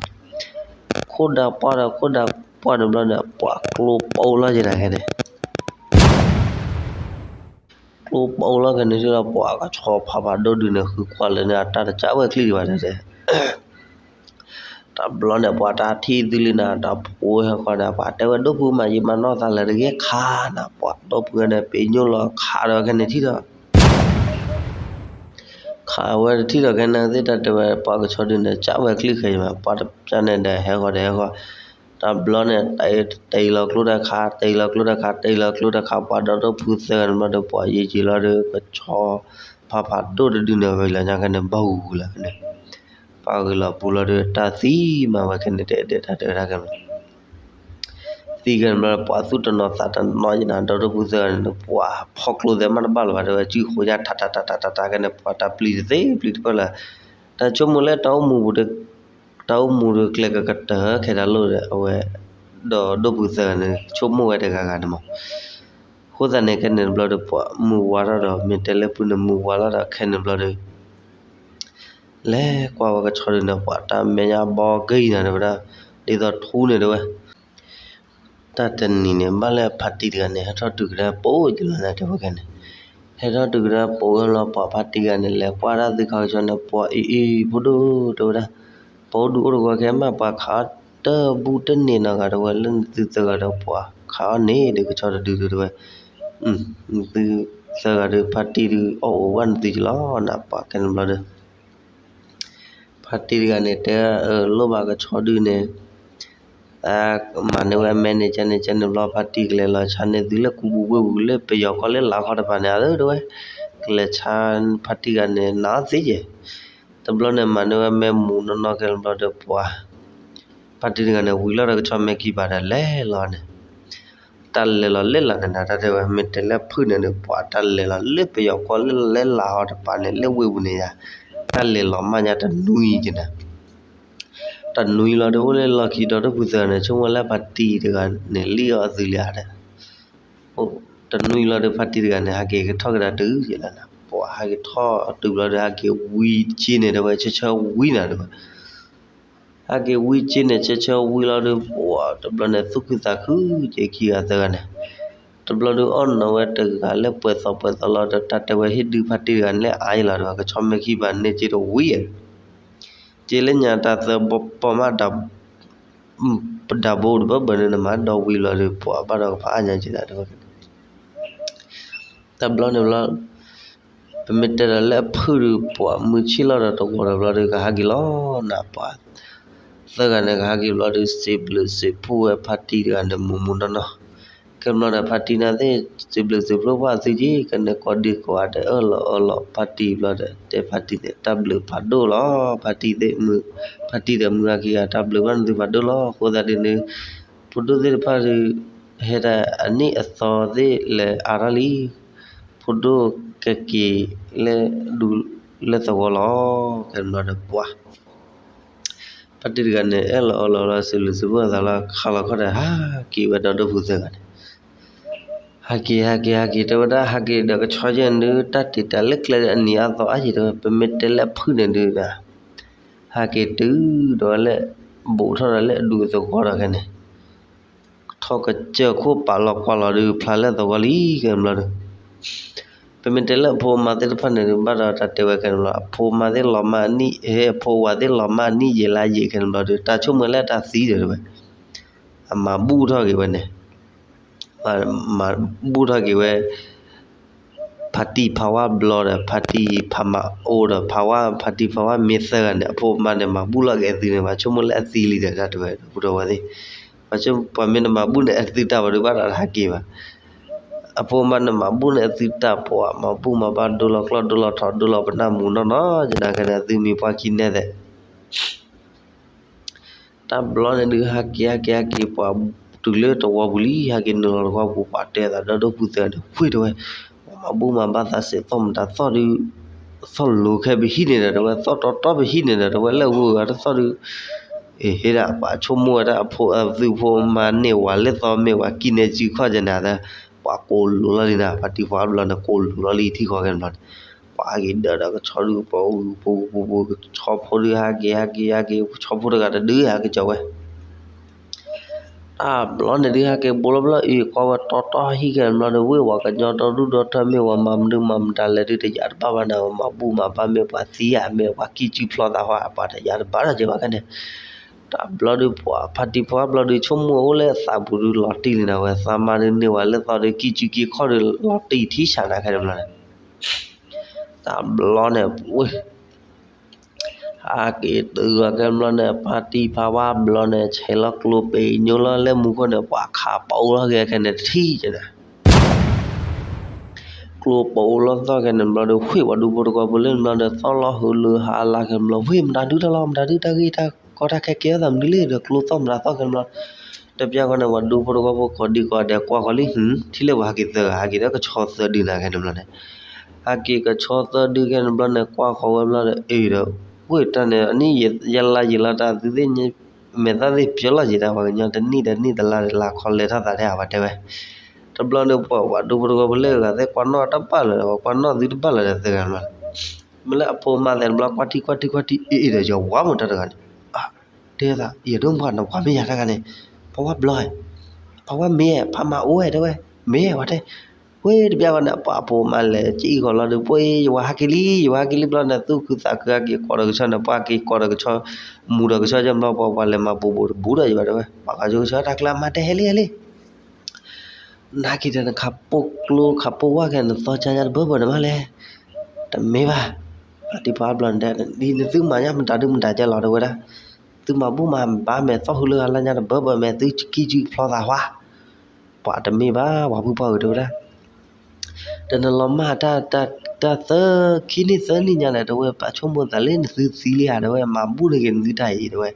ခိၣ်ဒးပှၢ်ဒီး ခိၣ်ဒးပှၢ်န့ၣ်ဘျီန့ၣ် ပှၤကျိပိလီၤက့ၤနၤခဲန့ၣ် ကျိပိလီၤခဲန့ၣ်ဒီး ပှၤကဆီဖးဖးဒိၣ်ဒုန့ၣ် ဃုကွၢ်လၢန့ၣ် အတၢ်တကးဝဲချံဒံးဘၣ်ဒီး, တဘျီန့ၣ် ပှၤတၢ်ထံၣ်သုလံနၤ တၢ်ဖိဟဲဃီန့ၣ် ပှၤတဲဝဲဒိၣ်ဖုမး ယမၤနီၢ်သးလၢတဂ့ၤခါနၤ ပှၤဒိၣ်ဖုန့ၣ် ပညိၣ်လီၤခးဒီးခဲန့ၣ်ထံၣ်ဒီး ခးဝဲတထံၣ်ဒီးခဲန့ၣ်သ့ၣ် တၢ်တဲဝဲပှၤကဆီဒုန့ၣ် ကးဝဲချံခဲအံၤမး ပှၤတပျၢ်န့ၣ်ဒီးဟဲဃီဒီးဟဲဃီ, တဘျီန့ၣ် တအံၤလီၤကျိတခါ တအံၤလီၤကျိတခါ တအံၤလီၤကျိတခါ ပှၤဒီဒိၣ်ဖုသၢဂၤန့ၣ်ဘျီဒီး ပှၤယံာ်ယံာ်လီၤဒီး ကဆီဖးဖးဒိၣ်တဒုန့ၣ် ဝဲလီၤညါခဲန့ၣ် ဘၣ်ဂူၤဂူၤလီၤခဲန့ၣ် ပှၤဂ့ၤလီၤပူၤလီၤဒီး တၢ်သံမးဝဲခဲန့ၣ် တအဲၣ်ဒိးတၢ်တဲဝဲဒၣ်ခဲန့ၣ် သံခဲန့ၣ်ဘျီ ပှၤသူၣ်တနီၤသးတနီၤယနၤ ဒီဒိၣ်ဖုသၢဂၤန့ၣ် ပှၤဖီၣ်ကျိသဲးမးတဘၣ်လၢၤဘၣ် တဲဝဲ စုဃိယါထးထးထးထးထးထးခဲန့ၣ် ပှၤတၢ်ပျံၤတသ့ပျံၤတဖျၢၣ်လၢၤ တၢ်ဆိကမိၣ်လၢတၢ်အိၣ်မူပူၤ တၢ်အိၣ်မူဒီးကျဲကကတၢၢ်ခဲတၢ်လိၣ်ဒီး အဝဲ ဒီဒိၣ်ဖုသၢဂၤန့ၣ် ဆိကမိၣ်ဝဲတဂၤဂၤန့ၣ်မး အဃိသတးန့ၣ် ခဲန့ၣ်ဘျီဒီး ပှၤမုၢ်ဝါထီၣ်ဒီး မ့ၢ်တဲလၢဖုန့ၣ် မုၢ်ဝါလီၤဒီး ခဲန့ၣ်ဘျီဒီး လဲၤကွၢ်ဝဲကဆီဒုန့ၣ် ပှၤတၢ်မဲာ်ညါဘီက့ၤနၤတဲဝဲဒၣ် ဒ်သိးထူန့ၣ်တဲဝဲ တၢ်တနံၤန့ၣ် ဘၣ်လၢဖါတံၢ်တဂၤန့ၣ် ဟဲထီၣ်တုၤကဒါပိာ်ယလီၤနၤတဲဝဲခဲန့ၣ်, ဟဲထီၣ်တုၤကဒါပိာ်ဝဲလီၤ ပှၤဖါတံၢ်တဂၤန့ၣ် လဲၤကွၢ်ဒၣ်သုခးကဆီန့ၣ် ပှၤအံၤအံၤ ဖိဒိၣ်တဲဝဲဒၣ်, ပအိၣ်ဒုးအိၣ်တဂီၤခဲမး ပှၤခးအီၣ်တဘူၣ်တန့ၢ်နီတဂၤတဲဝဲ လၢနသုသၢဂၤဒီးပှၤခးအီၣ်န့ၣ်ဒီး ကဆီတဒုဒုတဲဝဲ, နသုသၢဂၤဒီး ဖါတံၢ်ဒုးအီၣ်အိၣ်ဘၣ်နသုကလီၤနၤ ပှၤခဲန့ၣ်ဘျီဒီး ဖါတံၢ်တဂၤန့ၣ် တဲအလိၣ်ဘၣ်ကဆီဒုန့ၣ်, မၤန့ၢ်ဝဲ manager န့ၣ် ကဲန့ၣ်ဘျီ ဖါတံၢ်ကလဲၤလီၤဆါန့ၢ်သုလၢကူပူၤဝ့ၢ်ပူၤ လၢပယီၤကီၢ်လၢလါခီတဖၣ်န့ၣ် အၢတဲဝဲ, ကလဲၤဆါဖါတံၢ်တဂၤန့ၣ် နာ်အီၤသ့ယဲၢ်, တဘျီန့ၣ် မၤန့ၢ်ဝဲ မ့ၢ်မူးနီၢ်နီၢ်ခဲန့ၣ်ဘျီဒီးပှၤ ဖါတံၢ်တဂၤန့ၣ် ဝံၤလီၤဒီးကဆီမဲာ်ခံဘၣ်ဒီးလဲၤလီၤန့ၣ်, တၢ်လဲၤလီၤလၢလၢ်န့ၣ်နၤ တၢ်တဲဝဲ မ့ၢ်တဲလၢဖုၣ်န့ၣ်ဒီး ပှၤတၢ်လဲၤလီၤလၢပယီၤကီၢ်လၢလဲၤလါခီတဖၣ်န့ၣ် လၢဝ့ၢ်ပူၤန့ၣ်ယါ, တၢ်လဲၤလီၤမးညါတနွံက့ၤနၤ တနွံလီၤဒီး အိၣ်လၢလီၢ်ခံဒီဒိၣ်ဖုသၢဂၤန့ၣ် ဆိကမိၣ်လၢဖါတံၢ်တဂၤန့ၣ် လံၣ်အီၣ်အသုလံဧါဒီး, တနွံလီၤဒီး ဖါတံၢ်တဂၤန့ၣ် ဟဲက့ၤကထီၣ်ကဒါတုၤယဲၢ်လီၤနၤ, ပှၤဟဲက့ၤထီၣ်တုၤဘျီဒီး ဟဲက့ၤဝံက့န့ၣ်တဲဝဲ ဆၢဆၢဝံနၤတဲဝဲ ဟဲက့ၤဝံက့န့ၣ် ဆၢဆၢဝံလီၤဒီး ပှၤတဘျီန့ၣ် သူၣ်ခုသးခုက့ၤခံဂၤသၢဂၤန့ၣ်, တဘျီဒီး အီၣ်နီၤဝဲတဂၤလၢပှဲၤသီပှဲၤသီလီၤဒီး တၢ်တဲဝဲဟ့ၣ်ဒုးဖါတံၢ်တဂၤန့ၣ်လၢအါယဲၢ်လီၤဒီး ကဆီမဲာ်ခံဘၣ်န့ၢ်က့တဝံဧါ က့လၢညါတၢ်သၢဘီပီမး ပဒၣ်ဘိတဘၢဘၢန့ၣ် နမၤဒီဝံၤလီၤဒီး ပှၤဘၣ်ဒီးကဖးအါညါက့ဒၣ်တဲဝဲ, တဘျီန့ၣ်ဘျီ ပမ့ၢ်တဲဒီးလၢအဖုၣ်ဒီး ပှၤမုၢ်ဆ့ၣ်လီၤဒီးတဝီၤဒီးဘျီဒီး ကဟးက့ၤလီၤနၤ ပှၤသၢဂၤန့ၣ် ကဟးက့ၤဘျီဒီး စံးဘျုးစံးဖှိၣ်ဝဲဖါတံၢ်တဂၤန့ၣ် မူးမူးနီၢ်နီၢ်, ကဲဘျီဒီး ဖါတံၢ်န့ၣ်သ့ၣ် စံးဘျုးစံးဖှိၣ်ပှၤသုက့ၤ ကန့ၣ်ကိးဒံကိးဂၤဒီး အၢၣ်လီၤအၢၣ်လီၤဖါတံၢ်ဘျီဒီး တဲဖါတံၢ်န့ၣ် တၢ်ဘျုးဖးဒိၣ်လီၤ ဖါတံၢ်သ့ၣ်မုၢ်, ဖါတံၢ်ဒီးမုၢ်ဟဲက့ၤဂၤ တၢ်ဘျုးဘၣ်နသုဖးဒိၣ်လီၤ အဃိသတးဒ်န့ၣ် ဖိဒိၣ်သ့ၣ်တဖၣ်ဒီး ဟဲဒၣ်အနံၣ်အသီသ့ၣ်လဲၤအါထီၣ်လံ ဖိဒိၣ်ကက့ၤလၢဒူလၢသဝီလီၤ ကဲဘျီဒီးပှၤ ဖါတံၢ်တဂၤန့ၣ် အဲၣ်လီၤအီလီၤလီၤ စံးဘျုးစံးဖှိၣ်အသးလီၤ ခးလီၤခီၣ်ဒီး ဟးက့ၤဝဲဒီးဒိၣ်ဖုသၢဂၤန့ၣ် ဟးက့ၤ ဟးက့ၤ ဟးက့ၤ တဲဝဲဒၣ် ဟးက့ၤဒီးကဆီယဲၢ်န့ၣ်ဒုး တၢ်တ့ၢ်တၢ်လၢကျဲဒီးအနံၤအါသီအါယံၤတဲဝဲ ပမ့ၢ်တဲလၢအဖုၣ်န့ၣ်ဒုး ဟးက့ၤတုၤဒီးလၢ ဘူးထီၣ်ဒီးလၢအဒူသဝီဒီးခဲန့ၣ် ထီၣ်ကစၢၢ်ခိၣ်ပာ်လီၤကွၢ်လီၤဒီး ဖျါလၢသဝီလံ ကဲဘျီဒီး ပမ့ၢ်တဲလၢအဖိအမါသ့ၣ်တဖၣ်န့ၣ်ဒုး ဘၣ်ဒီးတၢ်တဲဝဲခဲန့ၣ်ဘျီ အဖိအမါသ့ၣ်လီၤမၢ်အနံၣ် ဟဲအဖိဝၤသ့ၣ်လီၤမၢ်အနံၣ်ယဲၢ်လါယဲၢ်ခဲန့ၣ်ဘျီဒီး တၢ်ဆိကမိၣ်လၢတၢ်သံဒီးတဲဝဲ အမၤဘူၣ်ထီၣ်က့ၤဝဲန့ၣ် မၤဘူၣ်ထီၣ်က့ၤဝဲ ဖါတံၢ်ဖးဝါဘျီဒီး ဖါတံၢ်ဖးမၤအိၣ်ဒီး ဖးဝါ ဖါတံၢ်ဖးဝါမ့ၢ်သၢဂၤန့ၣ် အဖိအမါန့ၣ် မၤဘူၣ်လီၤက့ၤအသုန့ၣ် ပှၤဆိကမိၣ်လၢအသံလံဒီး တၢ်တဲဝဲ ပူၤထီၣ်ဝဲသ့ၣ် ပှၤမ့ၢ်နမၤဘူၣ်န့ၣ် အသုတၢ်ဘၣ်ဒုးဘၣ်ဒီးဟးက့ၤဘၣ် အဖိအမါန့ၣ် မၤဘူၣ်န့ၣ်အသုတၢ်ပှၤ မၤဘူၣ်မၤဘၣ်ဒိလီၤကျီၢ်ဒိလီၤထီဒိလီၤပနၢ်မူးနီၢ်နီၢ် ယနာ်ကဲန့ၣ် အသုမံၤပှၢ်ခံနဲၣ်သဲး တၢ်ဘျီန့ၣ်ဒုး ဟးက့ၤ ဟးက့ၤ ဟးက့ၤ ပှၤ တုၤလၢတဝီပူၤလံ ဟဲက့ၤနုာ်လီၤတဝီပူၤ ပှၤတဲသးဒီးဒိၣ်ဖုသၢဂၤန့ၣ် ဝ့ၢ်တဲဝဲ, ပှၤမၤဘူၣ်မၤဘါသးစဲးသီၣ်မတၤသီၣ်ဒုး သီၣ်လိၤခဲပဟံၣ်န့ၣ်ဒီးတဲဝဲ သီၣ်တီတီပဟံၣ်န့ၣ်ဒီးတဲဝဲ လၢအဝ့ၢ်ဂၤတသီၣ်ဒုး အ့ ဟ့ၣ်ဒၣ် ပှၤဆိကမိၣ်ဝဲဒၣ်အဖိအသုးဖိမၤန့ၢ်ဝၤလၢသီမ့ၢ်ဝဲကံၣ်န့ၣ်စုခီၣ်ကနၤသၢ ပှၤကိးလိာ်လီၤလံနၤ ဖါတံၢ်ဖါဘျီန့ၣ် ကိးလိာ်လီၤလံထံဃီခဲန့ၣ်ဘျီန့ၣ် ပှၤဟဲက့ၤဒၢးဒီးကဆီဒုး ပှၤအူပူၤပူၤပူၤ ကဆီဖိဒုး ဟဲက့ၤ ဟဲက့ၤ ဟဲက့ၤ ကဆီဖိတဂၤတဒုး ဟဲက့ၤကီၤဝဲ တၢ်ဘျီန့ၣ်ဒုး ဟဲက့ၤဘိလီၤဘျီ အ့ၣ် ကွၢ်ဝဲတီတီဟံၣ်ခဲန့ၣ်ဘျီဒီး ဝ့ၢ်ဝၤကညီဒီဒူၣ်ဒီထၢမ့ၢ်ဝဲမၤမနုၤမၤမတၤလဲၣ်ဒုး တယာ်တဘၣ်ဘၣ်န့ၣ် ဝဲမၤဘူၣ်မၤဘါမ့ၢ်ပှၤသံဧါ မ့ၢ်ပှၤကံၣ်စုဖျီသးဟီ ပှၤတယာ်တဘၣ်ဒီးက့ၤဘၣ်ခဲန့ၣ် တၢ်ဘျီဒုး ပှၤဖါတံၢ်ဖါဘျီဒုး ဆိကမိၣ်အိၣ်လၢသးပူၤဒုး လီၤတံၢ်လံနၤဝဲ သးမါဒုးန့ၢ်ဝဲလၢသီဒုး ကံၣ်စုကံၣ်ခီၣ်ဒုး လီၤတံၢ်ထံဆးနၤခဲန့ၣ်ဘျီန့ၣ် တၢ်ဘျီန့ၣ် ဝ့ၢ် ဟဲက့ၤတုၤဝဲခဲန့ၣ်ဘျီန့ၣ် ဖါတံၢ်ဖါဝါဘျီန့ၣ် ဆဲးလီၤကျိပ့ၤညိလီၤလၢမူခိၣ်န့ၣ် ပှၤခးပအိၣ်လီၤက့ၤခဲန့ၣ်တထံၣ်န့ၣ် ကျိပအိၣ်လီၤသီၣ်ခဲန့ၣ်ဘျီဒီး ဝ့ၢ်ပှၤဒူဖိတဝီဖိလၢန့ၣ်ဘျီဒီး သီၣ်လီၤဟုးလၢဟါလါခဲန့ၣ်ဘျီ ဝ့ၢ်မတၤဒုးတၢ်လီၤ မတၤဒုးတၢ်ဂ့ၢ်တၢ်ကီတၢ်ခဲကဲထီၣ်သးမနုၤလဲၣ်ဒီး ကျိသီၣ်မတၤသီၣ်ခဲန့ၣ်ဘျီ တပျၢ်ဃီန့ၣ် ပှၤဒူဖိတဝီဖိကိးဒံကိးဂၤဒဲးကွၢ်ဃီလံ ထံၣ်လၢပှၤဟဲက့ၤသၢဂၤ ဟဲက့ၤဒီးကဆီသၢဒုနၤခဲန့ၣ်ဘျီန့ၣ် ဟဲက့ၤကဆီသၢဒုခဲန့ၣ်ဘျီန့ၣ် ကွၢ်ဃီဝဲဘျီဒီး အ့ၣ်ဒီး ဝ့ၢ်တၢ်န့ၣ် အနံၣ်ယဲလါယဲလီၤတၢ်သုသ့ၣ်ညါ မဲာ်သၣ်သ့ၣ်ပျၢၤလီၤယံၤတၢ် ပှၤကညီတနံၣ်တနံၣ်တလါတလါခီလဲၤထီၣ်သးထဲအဝဲတဲဝဲ တဘျီန့ၣ်ပှၤဒူဖိတဝီဖိလၢအဂၤသ့ၣ်ကွၢ်နီၣ်တၢ်ဘၣ်လၢၤဒီး ပှၤကွၢ်နီၣ်သုတဘၣ်လၢၤဒီးသၢဂၤန့ၣ်ဘျီန့ၣ် မ့ၢ်လၢအဖိမါသဲးတဘျီ ကွၢ်ထံကွၢ်ထံကွၢ်ထံ အ့ၣ်အ့ၣ်ဒီးယဝၤမတၤတဂၤန့ၣ် တဲသး ယဒိၣ်မုၢ်ပှၢ်နဝၤမ့ၢ်ယၤတဂၤန့ၣ် ဖါဝါဘျီ ဖါဝါမ့ၢ် ဖါမၤအိၣ်ဝဲတဲဝဲ မ့ၢ်ဝဲတဲ ဝ့ၢ်တပျၢ်ဃီန့ၣ် ပှၤအဖိမါလဲၤကံၣ်ဃီလီၤဒီး ပှၤယဝၤဟဲက့ၤလံ ယဝၤဟဲက့ၤလံဘျီန့ၣ် သူၣ်ခုသးခုဟဲက့ၤကိးဒီးကဆီန့ၣ် ပှၤက့ၤကိးဒီးကဆီ မူဒီးကဆီကၠီဘျီ ပှၤပှၤလဲၤမၤဘူးဘူးတဘူးဒီးယဝၤတဲဝဲ ပှၤကညီကဆီတၢ်ကျၢၢ်မၤတဲဟဲလံဟဲလံ နဟဲက့ၤဒီးနခးပိာ်ကျိခးပိာ်ဝါခဲ နသီခါညါတဘၢဘၢန့ၣ်မးလဲၣ်. တမ့ၢ်ဘၣ်, ဖါတံၢ်ဖါဘျီန့ၣ်တဲ ဒ်နသုမၤညါမတၤဒုမတၤကဲလီၤတဲဝဲဒၣ်, သုမၤဘူၣ်မၤဘါမဲာ်သီၣ်ဃုလၢဂၤလၢညါတဘၢဘၢမဲာ် သုကံၣ်ကံၣ်ဖျီသးဟါ, ပှၤတမ့ၢ်ဘၣ် ပှၤဖုပှၢ်ဧၢတဲဝဲဒၣ် တနလီၤမၢ်တၢ် တၢ်သၢခံနံၣ်သၢနံၣ်ညါဒီး တဲဝဲ ပဆိကမိၣ်သးလၢနသုသံလံဧါ တဲဝဲ မၤဘူၣ်န့ၢ်က့ၤနသုတၢ်အံၤ တဲဝဲ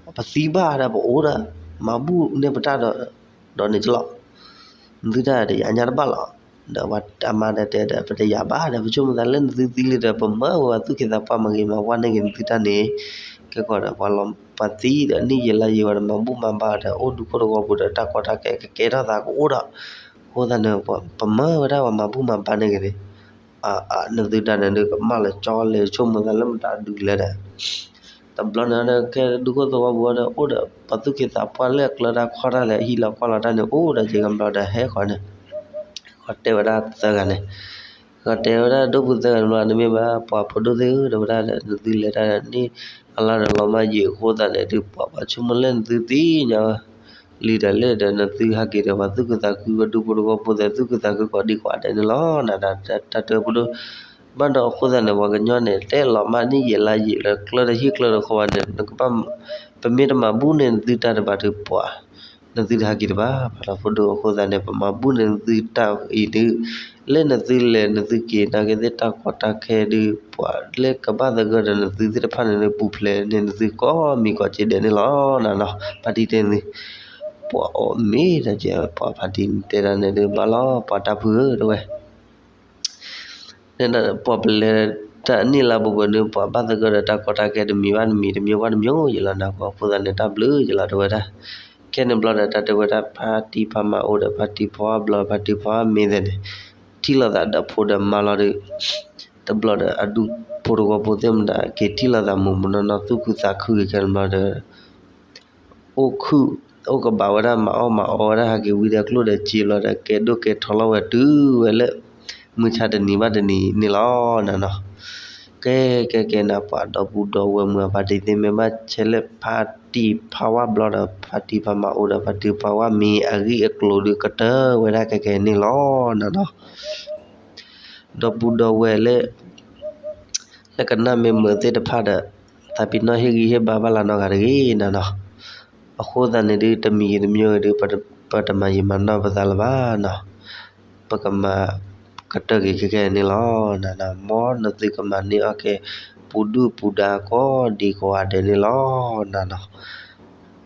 ပသံဘၣ်ဒီးပအိၣ်ဒီး မၤဘူၣ်န့ၢ်ပတၢ်ဒီး ဒီးန့ၣ်ကလီၤ, နသုတၢ်တယာ်ညါတဘၣ်လီၤ. ဒီးပှၤအမါဒီးတဲဒီး ပတယာ်ဘၣ်ဒီး ပဆိကမိၣ်သးလၢနသုသံလံဒီး ပမၢဝဲပှၤသူၣ်က့သးပှၢ်မၤဂ့ၤမၤဝါန့ၢ်က့ၤနသုတၢ်န့ၣ်, ကဲကီးဒီး ပှၤသံဒီးနံၣ်ယံာ်လါယံာ်ဝဲဒီး မၤဘူၣ်မၤဘါဒီး အိၣ်ဒူခိၣ်တဝီပူၤဒီး တၢ်ကီတၢ်ခဲကကဲထီၣ်သးကအိၣ်ဒီး, အဃိသတးန့ၣ် ပမၢဝဲဒၣ်ပှၤမၤဘူၣ်မၤဘါန့ၢ်က့ၤန့ၣ် နသုတၢ်န့ၣ်ဒုး ကမၣ်လၢကၠီလၢဆိကမိၣ်သးလၢမတၤဒုးလဲၣ်ဒီး, တဘျီန့ၣ်ဒီး ကဲဒူခိၣ်သဝီပူၤဒီး အိၣ်ဒီးပှၤသူၣ်က့သးပှၢ်လၢအကျၢၤတၢ်ခီတၢ်လဲၣ် ဟံးလီၤကွၢ်လီၤတၢ်န့ၣ် အိၣ်ဒီးက့ၤကဘျီဒီး ဟဲဃီန့ၣ် ဃီတဲဝဲဒၣ်သၢဂၤန့ၣ်, ဃီတဲဝဲဒၣ်ဒိၣ်ဖုသၢဂၤန့ၣ်ဘျီ တမ့ၢ်ဘၣ် ပှၤဖိဒိၣ်သ့ၣ်ဧၢ တဲဝဲဒၣ်ဒီး နသုလဲၤတၢ်ဒီးန့ၣ် အလါဒီးလီၤမၢ်ယံာ်အဃိသတးန့ၣ်ဒုး ပှၤဘၣ်ဆိကမိၣ်လၢနသုသ့ၣ်ညါ လံဒီးလဲၣ်ဒီး နသုဟဲက့ၤဒီးပှၤသူၣ်ခုသးခု ပှၤဒူဖိတဝီဖိသ့ၣ် သူၣ်ခုသးခုကိးဒံကိးဂၤဒဲးန့ၣ်လီၤ. နတၢ်တၢ်တၢ်ပဒိၣ် ဘၣ်ဒီးအဃိသတးန့ၣ် ပှၤကညီန့ၣ် တဲလီၤမၢ်နံၣ်ယံာ်လါယံာ်လၢကျၢၤဒီးဟံၣ်ကျၢၤဒီးဃီဘၣ်န့ၣ် နကဘၣ် ပမ့ၢ်တမၤဘူၣ်န့ၢ်နသုတၢ်တဘၣ်ဒီး ပှၤ နသုတဟဲက့ၤတဘၣ် ပှၤဒီဖိဒိၣ်အဃိသတးန့ၣ် ပမၤဘူၣ်န့ၢ်နသုတၢ်အံၤဒုး လၢနသုလဲၤနသုက့ၤ နာ်က့သ့ၣ်တၢ်ကီတၢ်ခဲဒုး ပှၤလၢကဘၣ်သဂၢၢ်ဒီးနသုသ့ၣ်တဖၣ်န့ၣ်ဒုး ပူၤဖျဲးန့ၢ်နသုကိးမံၤကိးက့ဒဲးန့ၣ်လီၤ. နနီၤ ဖါတံၢ်တဲနသု ပှၤအီၣ်မ့ၢ်ဒီးကဲ ပှၤဖါတံၢ်တဲဒၣ်န့ၣ်ဒုး ဘၣ်လီၤ ပှၤတၢ်ဖုဧၢ တဲဝဲ ပှၤပလဲၤတၢ်အနံၣ်လါပူၤပူၤန့ၣ် ပှၤဘၣ်သဂၢၢ်ဒီးတၢ်ကီတၢ်ခဲတမံၤဘၣ်တမံၤ တမျိုးဘၣ်တမျိုးယလီၤ နၢ်ကီၢ်အဃိသတးန့ၣ် တၢ်ဘျုးယလီၤ တဲဝဲဒၣ်. ခဲန့ၣ်ဘျီဒီး တၢ်တဲဝဲဒၣ် ဖါတံၢ်ဖါမၤအိၣ်ဒီး ဖါတံၢ်ဖါဝါဘျီ ဖါတံၢ်ဖါဝါမ့ၢ်သ့ၣ်န့ၣ် ထံၣ်လိာ်သးဒီးဖိဒီးမါလီၤဒီး တဘျီဒီး အဒူဖိတဝီဖိသ့ၣ်မတၤ က့ၤထံၣ်လိာ်သးမုာ်မုာ်နီၢ်နီၢ် သူၣ်ခုသးခုက့ၤခဲန့ၣ်ဘျီဒီး အိၣ်ခုၣ် အိၣ်ကဘၣ်ဝဲဒၣ် မၤအီၣ်မၤအီဝဲဒၣ် ဟဲက့ၤဝံၤဒီးကျိၣ်ဒီးစ့ဘျီဒီး ကဲဒိၣ်ကဲထီလီၤဝဲတုၤဝဲလၢ မုၢ်ဆါတနံၤဘၣ်တနံၤန့ၣ်လီၤ နနီၤ. ကဲ ကဲ ကဲ နပှၤဒီပုၢ်ဒီဝဲၢ်မုၢ်အဖါတံၢ်သ့ၣ်မ့ၢ်ဘၣ်ဆဲးလၢဖါတံၢ်ဖါဝါဘျီဒီး ဖါတံၢ်ဖါမၤအိၣ်ဒီး ဖါတံၢ်ဖါဝါမ့ၢ်အဂ့ၢ်အကျိၤဒုးကတၢၢ်ဝဲဒၣ်ကဲကဲန့ၣ်လီၤ နနီၤ. ဒီပုၢ်ဒီဝဲၢ်လၢ လၢကနၣ်မ့ၢ်မုာ်သ့ၣ်တဖၣ်ဒီး သးပ့ၤနီၣ်ဟ့ၣ်ဂံၢ်ဟ့ၣ်ဘါဘၣ်လၢနီတဂၤတဂ့ၤ နနီၤ. အဃိသတးန့ၣ်ဒုး တမံၤဂ့ၤတမံၤဂ့ၤဒုး ပတမၤယံာ်မၤနီၢ်ပသးလၢၤဘၣ်နီၤ. ပကမၤ ကတၢၢ်က့ၤခဲကဲန့ၣ်လီၤ နနီၤ. မ်နသုကမၤန့ၢ်အီၣ်က့ၤ ပူၤဒုၣ်ပူၤဒါကိးဒံကိးဂၤဒဲးန့ၣ်လီၤ နနီၤ.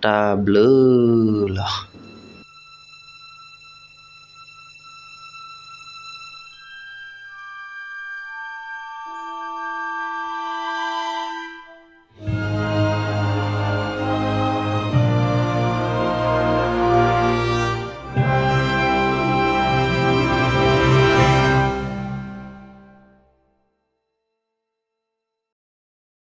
တၢ်ဘျုးလီၤ.